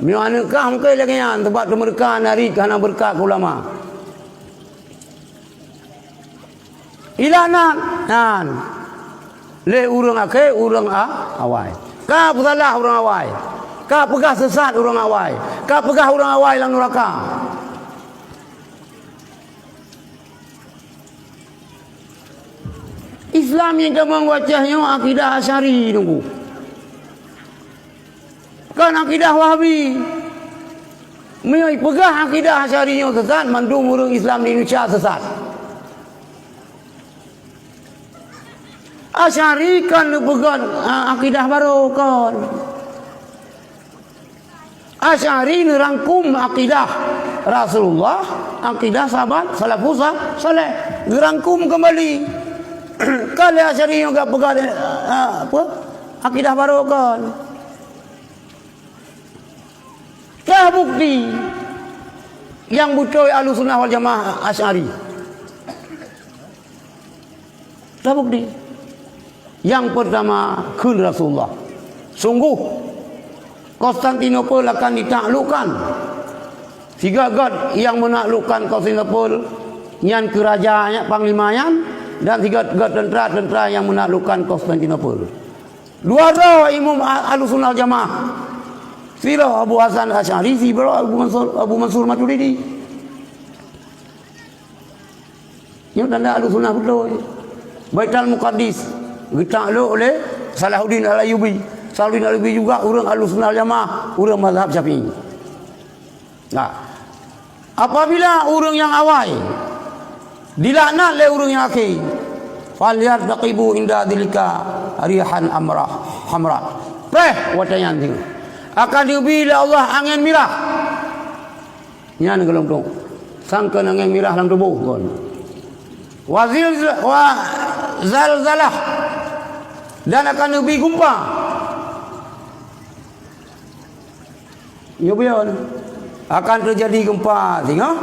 Meunyoe aneuëk kah mungken lagée nyan, sebab teumeureuka nari ka hana beureukat keu ulama. Ilaknat nyan lé ureuëng akhé, ureuëng a-, awai. Ka peusalah ureuëng awai. Ka peugah sesat ureuëng awai. Ka peugah ureuëng awai lam nuraka. Islam nyang tamong wacah nyoe akidah Asy'ari nunggu. Kon akidah Wahabi. Meunyoe peugah akidah Asy'ari nyoe sesat, mandum ureuëng Islam di Indonesia sesat. Asy'ari kon neupeugah, a, akidah barô kon. Asy'ari neurangkum akidah Rasulullah, akidah sahabat salafus sa-, saleh. Geurangkum keumbali. Kon lé Asy'ari nyang ka peugah, a, apa? Akidah barô kon. Teubukti nyang beutôi Ahlussunnah wal Jamaah Asy'ari. Teubukti. Nyang peurtama kheun Rasulullah. Sungguh, Konstantinopel akan ditaklukkan. Sigoe göt nyang meunaklukkan Konstantinopel nyan keu raja nyan, panglima nyan, dan sigoe göt teuntra-teuntra nyang meunaklukkan Konstantinopel. Dua droe imum a-, Ahlussunnah Jamaah. Sidroe Abu Hasan Asy'ari, sidroe Abu Mansur, Abu Mansur Maturidi. Nyoe tanda Ahlussunnah beutôi. Baitul Muqaddis geutaklok lé Salahuddin Al-Ayyubi. Salahuddin Al-Ayyubi juga ureuëng Ahlussunnah Jamaah, ureuëng mazhab Syafi'i. Nah, apabila ureuëng nyang awai dilaknat lé ureuëng nyang akhé, "Falyartaqibu inda dzalika rihan amrah, hamra." Preh watée nyan singoh akan neubi lé Allah angén mirah. Nyan golom tu. Sangkeun angén mirah lam tuboh kon. Wa zilz-, wa zalzalah. Dan akan neubi gumpa. Nyoe buyon. Akan teujadi gumpa singoh.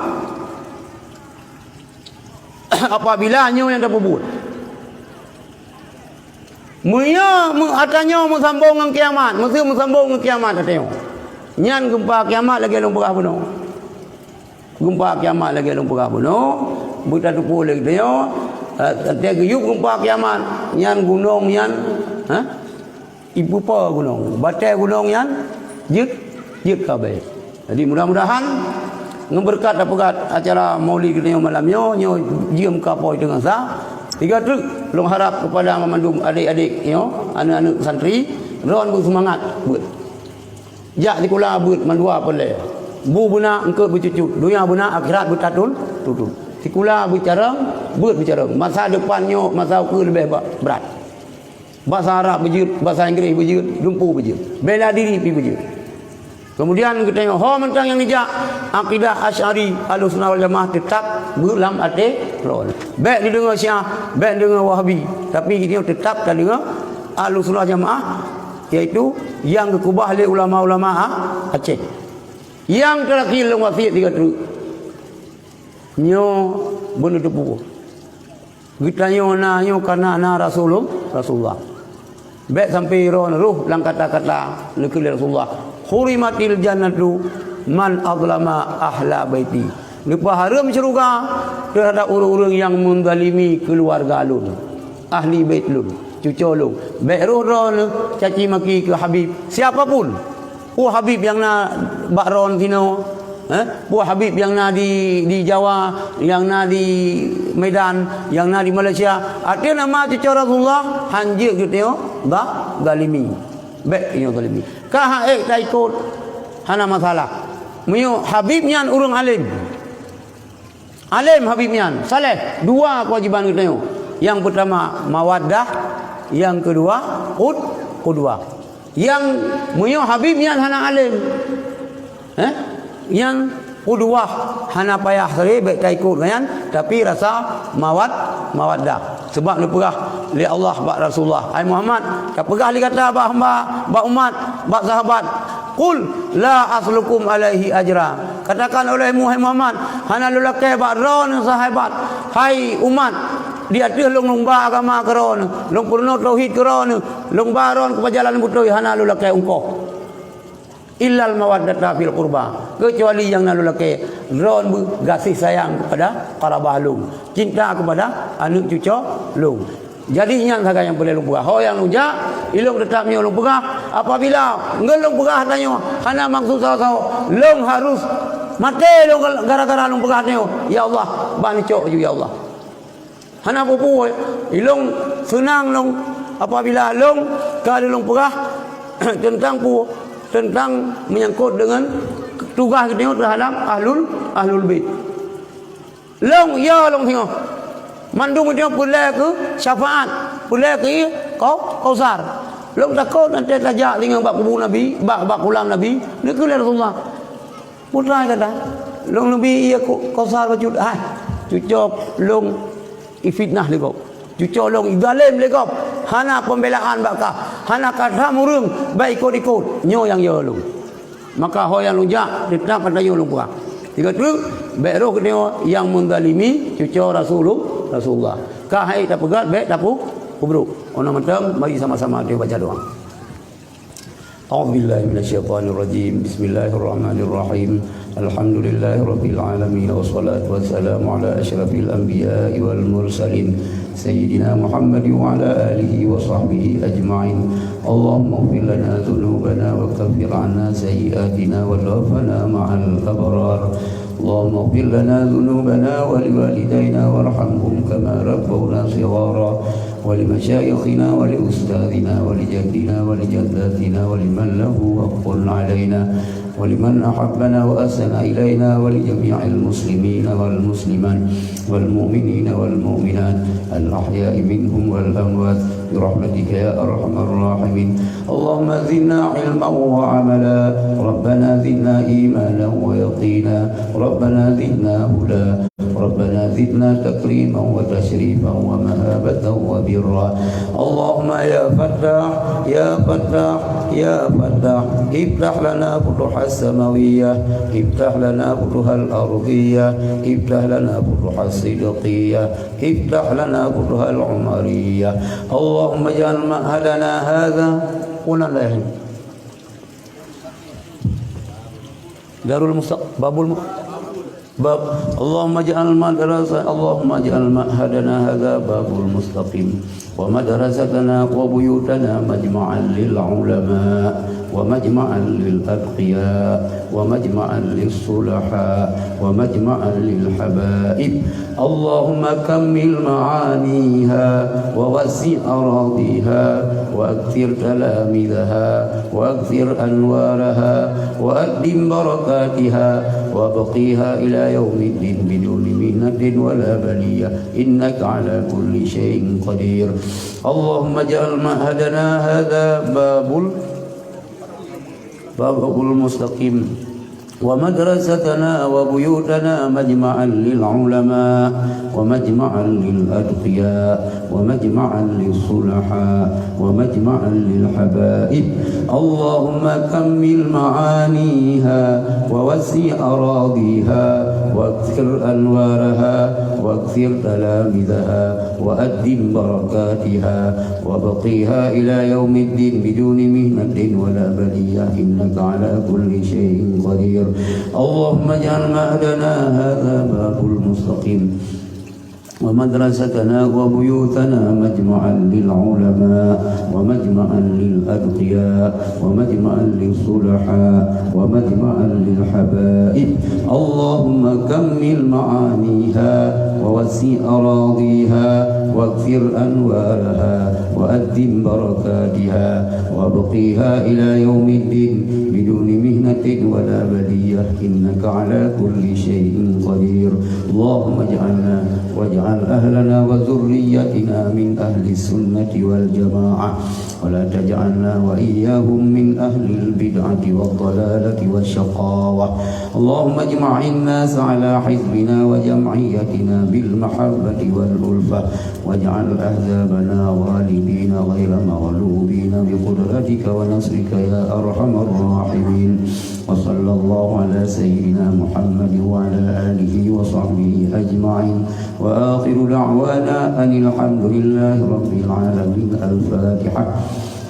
Apabila nyoe nyang tapeubuet. Meunyoe meu-, ata nyoe meusambong ngon kiamat, meuseu meusambong ngon kiamat ata nyoe. Nyan gumpa kiamat lagée lôn peugah bunoe. Gumpa kiamat lagée lôn peugah bunoe, beutateupeue lé geutanyoe, eh, teuntée geuyue gumpa kiamat, nyan gunong nyan, ha? Ipeupo gunong, batée gunong nyan jeuet, jeuet ka abée. Jadi, mudah-mudahan ngon beureukat tapeugah acara Maulid geutanyoe malam nyoe, nyoe jeuem ka poh teungoh sa. Sigoe treuk lôn harab keupada banmandum adék-adék nyoe, aneuëk-aneuëk santri, droen beuseumangat beuet. Jak sikula beuet mandua peureulée. Bu beuna eungkôt beucucut, donya beuna akhirat beutatun-, tutun. Sikula beucarông, beuet beucarông. Masa depan nyoe masa ukeue leubeh ba-, brat. Basa Arab beujeuet, basa Inggréh beujeuet, lumpu beujeuet. Bela diri pih beujeuet. Keumudian geutanyoe ho mantong nyang neujak akidah Asy'ari, Ahlussunnah wal Jamaah teutab beuet lam até droe. Bék neudeungoe Syiah, bék neudeungoe Wahabi, tapi geutanyoe teutab tadeungoe Ahlussunnah Jamaah, yaitu nyang geukeubah lé ulama-ulama A-, Aceh. Nyang teurakhir lôn wasiet sigoe treuk. Nyoe beuneuteupeu. Geutanyoe na nyoe kana na Rasulul-, Rasulullah. Bék sampai droen rhoh lam kata-kata neukheun lé Rasulullah, "Hurimatil jannatu man azlama ahla baiti." Neupeuhareuem syeuruga teuhadab ureuëng-ureuëng nyang meuzalimi keuluwarga lôn, ahli bait lôn, cucoe lôn. Bék rhoh droeneuh caci maki keu Habib, siapa pun. Peue Habib nyang na bak droen sinoe, eh? Peue Habib nyang na di, di Jawa, nyang na di Medan, nyang na di Malaysia. Ateueh nama cucoe Rasulullah, hanjeuet geutanyoe ba-, zalimi. Bék tanyoe zalimi. Ka han ék taikot, hana masalah. Meunyoe Habib nyan ureuëng além, além Habib nyan, saleh, dua keuwajiban geutanyoe. Nyang peurtama mawaddah, nyang keudua qud-, qudwah. Nyang meunyoe Habib nyan hana além, eh, nyan qudwah, hana payah sabe bék taikot ngon nyan, tapi rasa mawad-, mawaddah. Sebab neupeugah lé Allah bak Rasulullah, "Hai Muhammad, tapeugah lé gata bak hamba, bak umat, bak sahabat, qul la as'alukum alaihi ajra." Katakan olehmu, hai Muhammad, "Hana lôn lakée bak droeneuh sahabat, hai umat, di ateueh lôn lumba agama keu droeneuh, lôn peurunoe tauhid keu droeneuh, lôn ba droeneuh keu jalan beutôi, hana lôn lakée ungkoh." Illal mawaddata fil qurba, keucuali nyang na lôn lakée droe beugaséh sayang keupada qarabah lôn, cinta keupada aneuëk cucoe lôn. Jadi nyan sagai nyang peureulée lôn peugah. Ho nyang lôn jak, ilôn teutap nyoe lôn peugah. Apabila ngon lôn peugah tanyoe hana maksud saho-saho, lôn harus maté lôn gara-gara lôn peugah tanyoe, "Ya Allah, bah neucok ju, ya Allah." Hana peue-peue, ilôn seunang lôn apabila lôn ka lôn peugah teuntang peue, teuntang meunyangkot deungon tugaih geutanyoe teuhadap ahlul, ahlul bait. Lôn, ya lôn singoh. Mandum geutanyoe peureulée keu syafaat, peureulée keu ié kau, kausar. Lôn takot nanti tajak singoh bak kubu Nabi, bak, bak kulam Nabi, neukheun lé Rasulullah. Putra kata, lôn neubi ié ku-, kausar bacut. Hai, cucoe lôn ifitnah lé gob. Cucoe lôn izalem lé gob. Hana pembelaan bak kah. Hana kata mureueng bak ikot-ikot. Nyoe nyang yo lôn. Maka ho nyang lôn jak, teutap kata nyoe lôn peugah. Tiga tu, bék roh geutanyoe nyang menzalimi cucoe Rasulul-, Rasulullah. Ka hai tapeugah, bék tapu-, pubrok. Ona mantong, mari sama-sama kita baca doa. A'udzubillahi minasyaitonirrajim. Bismillahirrahmanirrahim. Alhamdulillahirabbil alamin, wassalatu wassalamu ala asyrafil anbiya'i wal mursalin, sayyidina Muhammad wa ala alihi wa sahbihi ajma'in. Allahumma ighfir lana dzunubana wa kaffir 'anna sayyi'atina wa tawaffana ma'al abrar. Allahumma ighfir lana dzunubana wa liwalidaina warhamhum kama rabbawna shighara. ولمشايخنا ولأستاذنا ولجدنا ولجداتنا ولمن له حق علينا ولمن أحبنا وأحسن إلينا ولجميع المسلمين والمسلمات والمؤمنين والمؤمنات الأحياء منهم والأموات برحمتك يا أرحم الراحمين. اللهم زدنا علما وعملا. ربنا زدنا إيمانا ويقينا. ربنا زدنا هدى. ربنا زدنا تكريما وتشريفا ومهابة وبرا. اللهم يا فتاح، يا فتاح، يا فتاح، افتح لنا فتوح السماوية، افتح لنا فتوح الأرضية، افتح لنا فتوح الصدقية، افتح لنا فتوح العمرية. اللهم اجعل معهدنا هذا، Darul Mustaq-, Babul Mu-, Bab, Allahumma ij'al madrasa-, Allahumma ij'al ma'hadana hadza Babul Mustaqim, wa madrasatana wa buyutana majma'an lil ulama, wa majma'an lil atqiya, wa majma'an lis sulaha, wa majma'an lil habaib. اللهم كمل معانيها ووسع أراضيها وأكثر تلاميذها وأكثر أنوارها وأدم بركاتها وأبقها إلى يوم الدين بدون محنة ولا بلية إنك على كل شيء قدير. اللهم اجعل معهدنا هذا باب ال-، باب المستقيم. ومدرستنا وبيوتنا مجمعا للعلماء ومجمعا للأتقياء ومجمعا للصلحاء ومجمعا للحبائب. اللهم كمل معانيها ووسع أراضيها وأكثر أنوارها وأكثر تلامذها وأدم بركاتها وأبقها إلى يوم الدين بدون محنة ولا بلية إنك على كل شيء قدير. اللهم اجعل معهدنا هذا باب المستقيم ومدرستنا وبيوتنا مجمعا للعلماء ومجمعا للأتقياء ومجمعا للصلحاء ومجمعا للحبائب. اللهم كمل معانيها ووسع أراضيها واكثر أنوارها وأدم بركاتها وأبقها إلى يوم الدين بدون محنة ولا بلية إنك على كل شيء قدير. اللهم اجعلنا واجعل أهلنا وذريتنا من أهل السنة والجماعة ولا تجعلنا وإياهم من أهل البدعة والضلالة والشقاوة. اللهم اجمع الناس على حزبنا وجمعيتنا بالمحبة والألفة، واجعل أحزابنا غالبين غير مغلوبين بقدرتك ونصرك يا أرحم الراحمين. وصلى الله على سيدنا محمد وعلى آله وصحبه أجمعين. وآخر دعوانا أن الحمد لله رب العالمين. الفاتحة.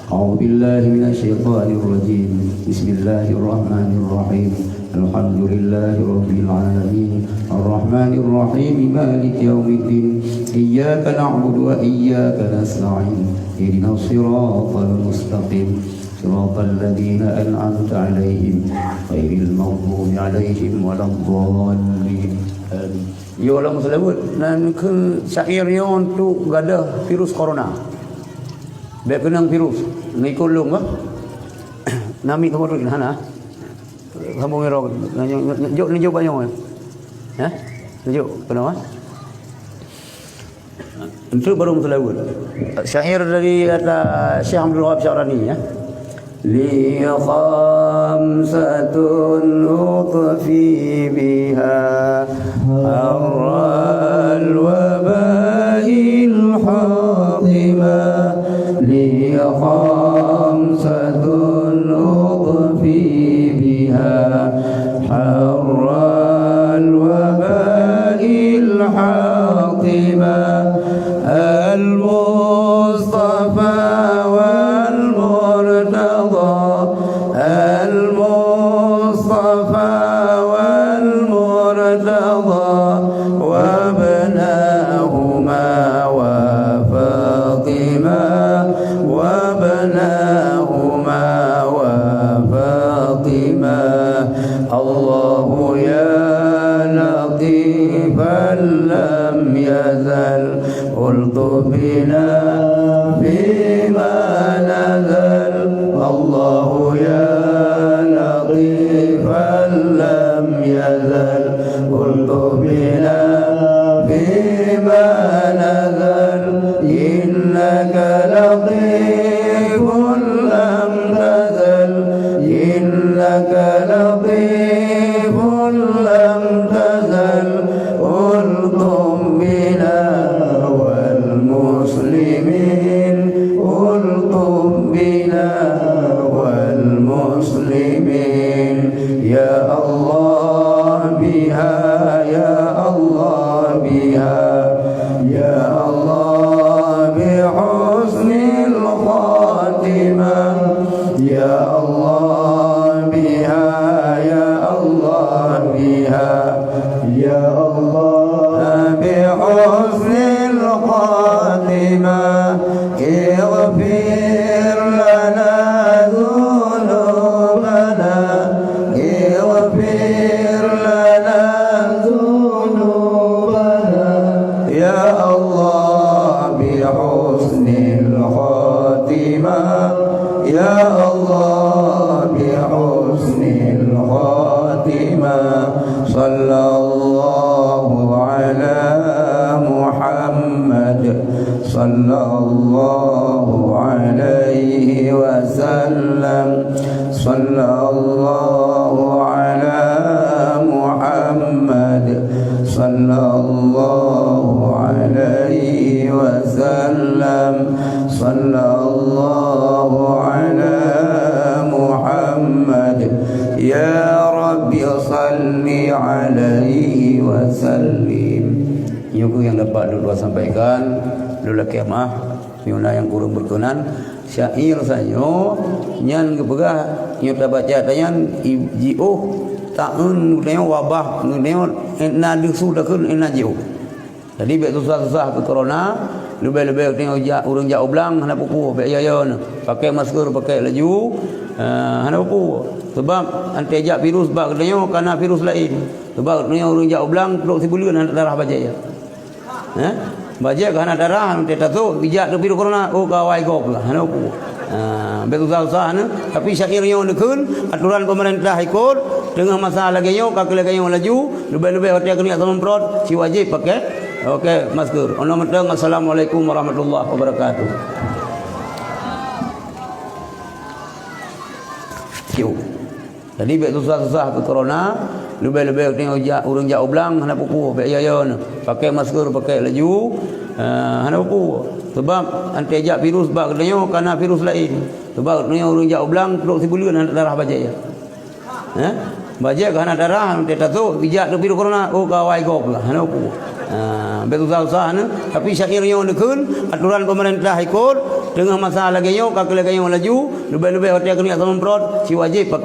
أعوذ بالله من الشيطان الرجيم. بسم الله الرحمن الرحيم. الحمد لله رب العالمين. الرحمن الرحيم. مالك يوم الدين. إياك نعبد وإياك نستعين. اهدنا الصراط المستقيم. صراط الذين أنعمت عليهم غير المغضوب عليهم ولا الضالين. آمين. Yo, lam seulaweuet, nan keu syair nyoe untuk gadoh virus corona. Bék keunong virus. Ngon ikot lôn bah. Nami kamoe tu hana. Sambung iro. Nunjuk, nunjuk bak nyoe. Ya? Nunjuk keunoe. Untuk baru meuseulaweuet. Syair dari kata Syekh Abdul Wahab Sya'rani, ya. لي خمسة أطفي بها حر الوباء الحاطمة. لي خمسة أطفي بها حر الوباء الحاطمة. المصطفى والمرتضى، المصطفى والمرتضى، وابناهما وفاطمة، وابناهما وفاطمة. الله يا لطيفا لم يزل، الطف بنا فيما نزل. الله يا لطيفا لم يزل، الطف بنا فيما نزل. إنك لطيف لم تزل، إنك لطيف لم تزل، الطف بنا والمسلمين، الطف بنا والمسلمين. يا الله بها، يا الله بها، يا الله بحسن الخاتمة. يا الله بها، يا الله بها، يا الله بحسن الخاتمة. اغفر لنا ذنوبنا، اغفر لنا ذنوبنا. يا الله بحسن الخاتمة، يا الله بحسن الخاتمة. صلى الله على محمد، صلى الله عليه وسلم. صلى الله على محمد، صلى الله عليه وسلم. صلى الله على محمد. يا رب صل عليه وسلم. Nyoe keuh nyang dapat lôn sampaikan, lôn lakée meu'ah. Meunyoe na nyang kureueng beukeunan, syair sanyoe nyan geupeugah, nyoe tabaca tanyan, i-, jiôh taeun geutanyoe wabah geutanyoe, na deusu takheun na jiôh. Jadi, bék susah-susah keu corona, leubeh-leubeh geutanyoe jak, ureuëng jak u blang hana peue-peue, bék yo-yo nyoe. Pakai masker, pakai laju, eh, hana peue-peue. Sebab antée jak virus bak geutanyoe ka na virus laén. Sebab geutanyoe ureuëng jak u blang, trok sibuleuen hana tarah bajée. Eh? Bajée ka hana tarah, teutasok, geujak keu virus corona, oh, ka awai gob lah, hana peue. Ha, bék susah-susah nyoe, tapi syair nyoe neukheun, atoran pemerintah ikot, teungoh masa lagée nyoe, ka keu lagée nyoe laju, leubeh-leubeh watée keuneuk semprot, si wajéb pakai, pakai masker. Onoe mantong, assalamualaikum warahmatullahi wabarakatuh. Yo. Jadi, bék susah-susah keu corona, leubeh-leubeh geutanyoe jak, ureuëng jak u blang hana peue-peue, bék yo-yo nyoe. Pakai masker, pakai laju, eh, hana peue-peue. Sebab antée jak virus bak geutanyoe ka na virus laén. Sebab geutanyoe ureuëng jak u blang, trok sibuleuen hana tarah bajée. Eh? Bajée ka hana tarah, teutasok, geujak keu virus corona, oh, ka awai gob lah, hana peue-peue. Ha, bék susah-susah nyoe, tapi syair nyoe neukheun, atoran pemerintah ikot, Teungoh masa lagèe nyoe, ka keu lagèe nyoe laju, leubeh-leubeh watèe keuneuk semprot, si wajéb pakai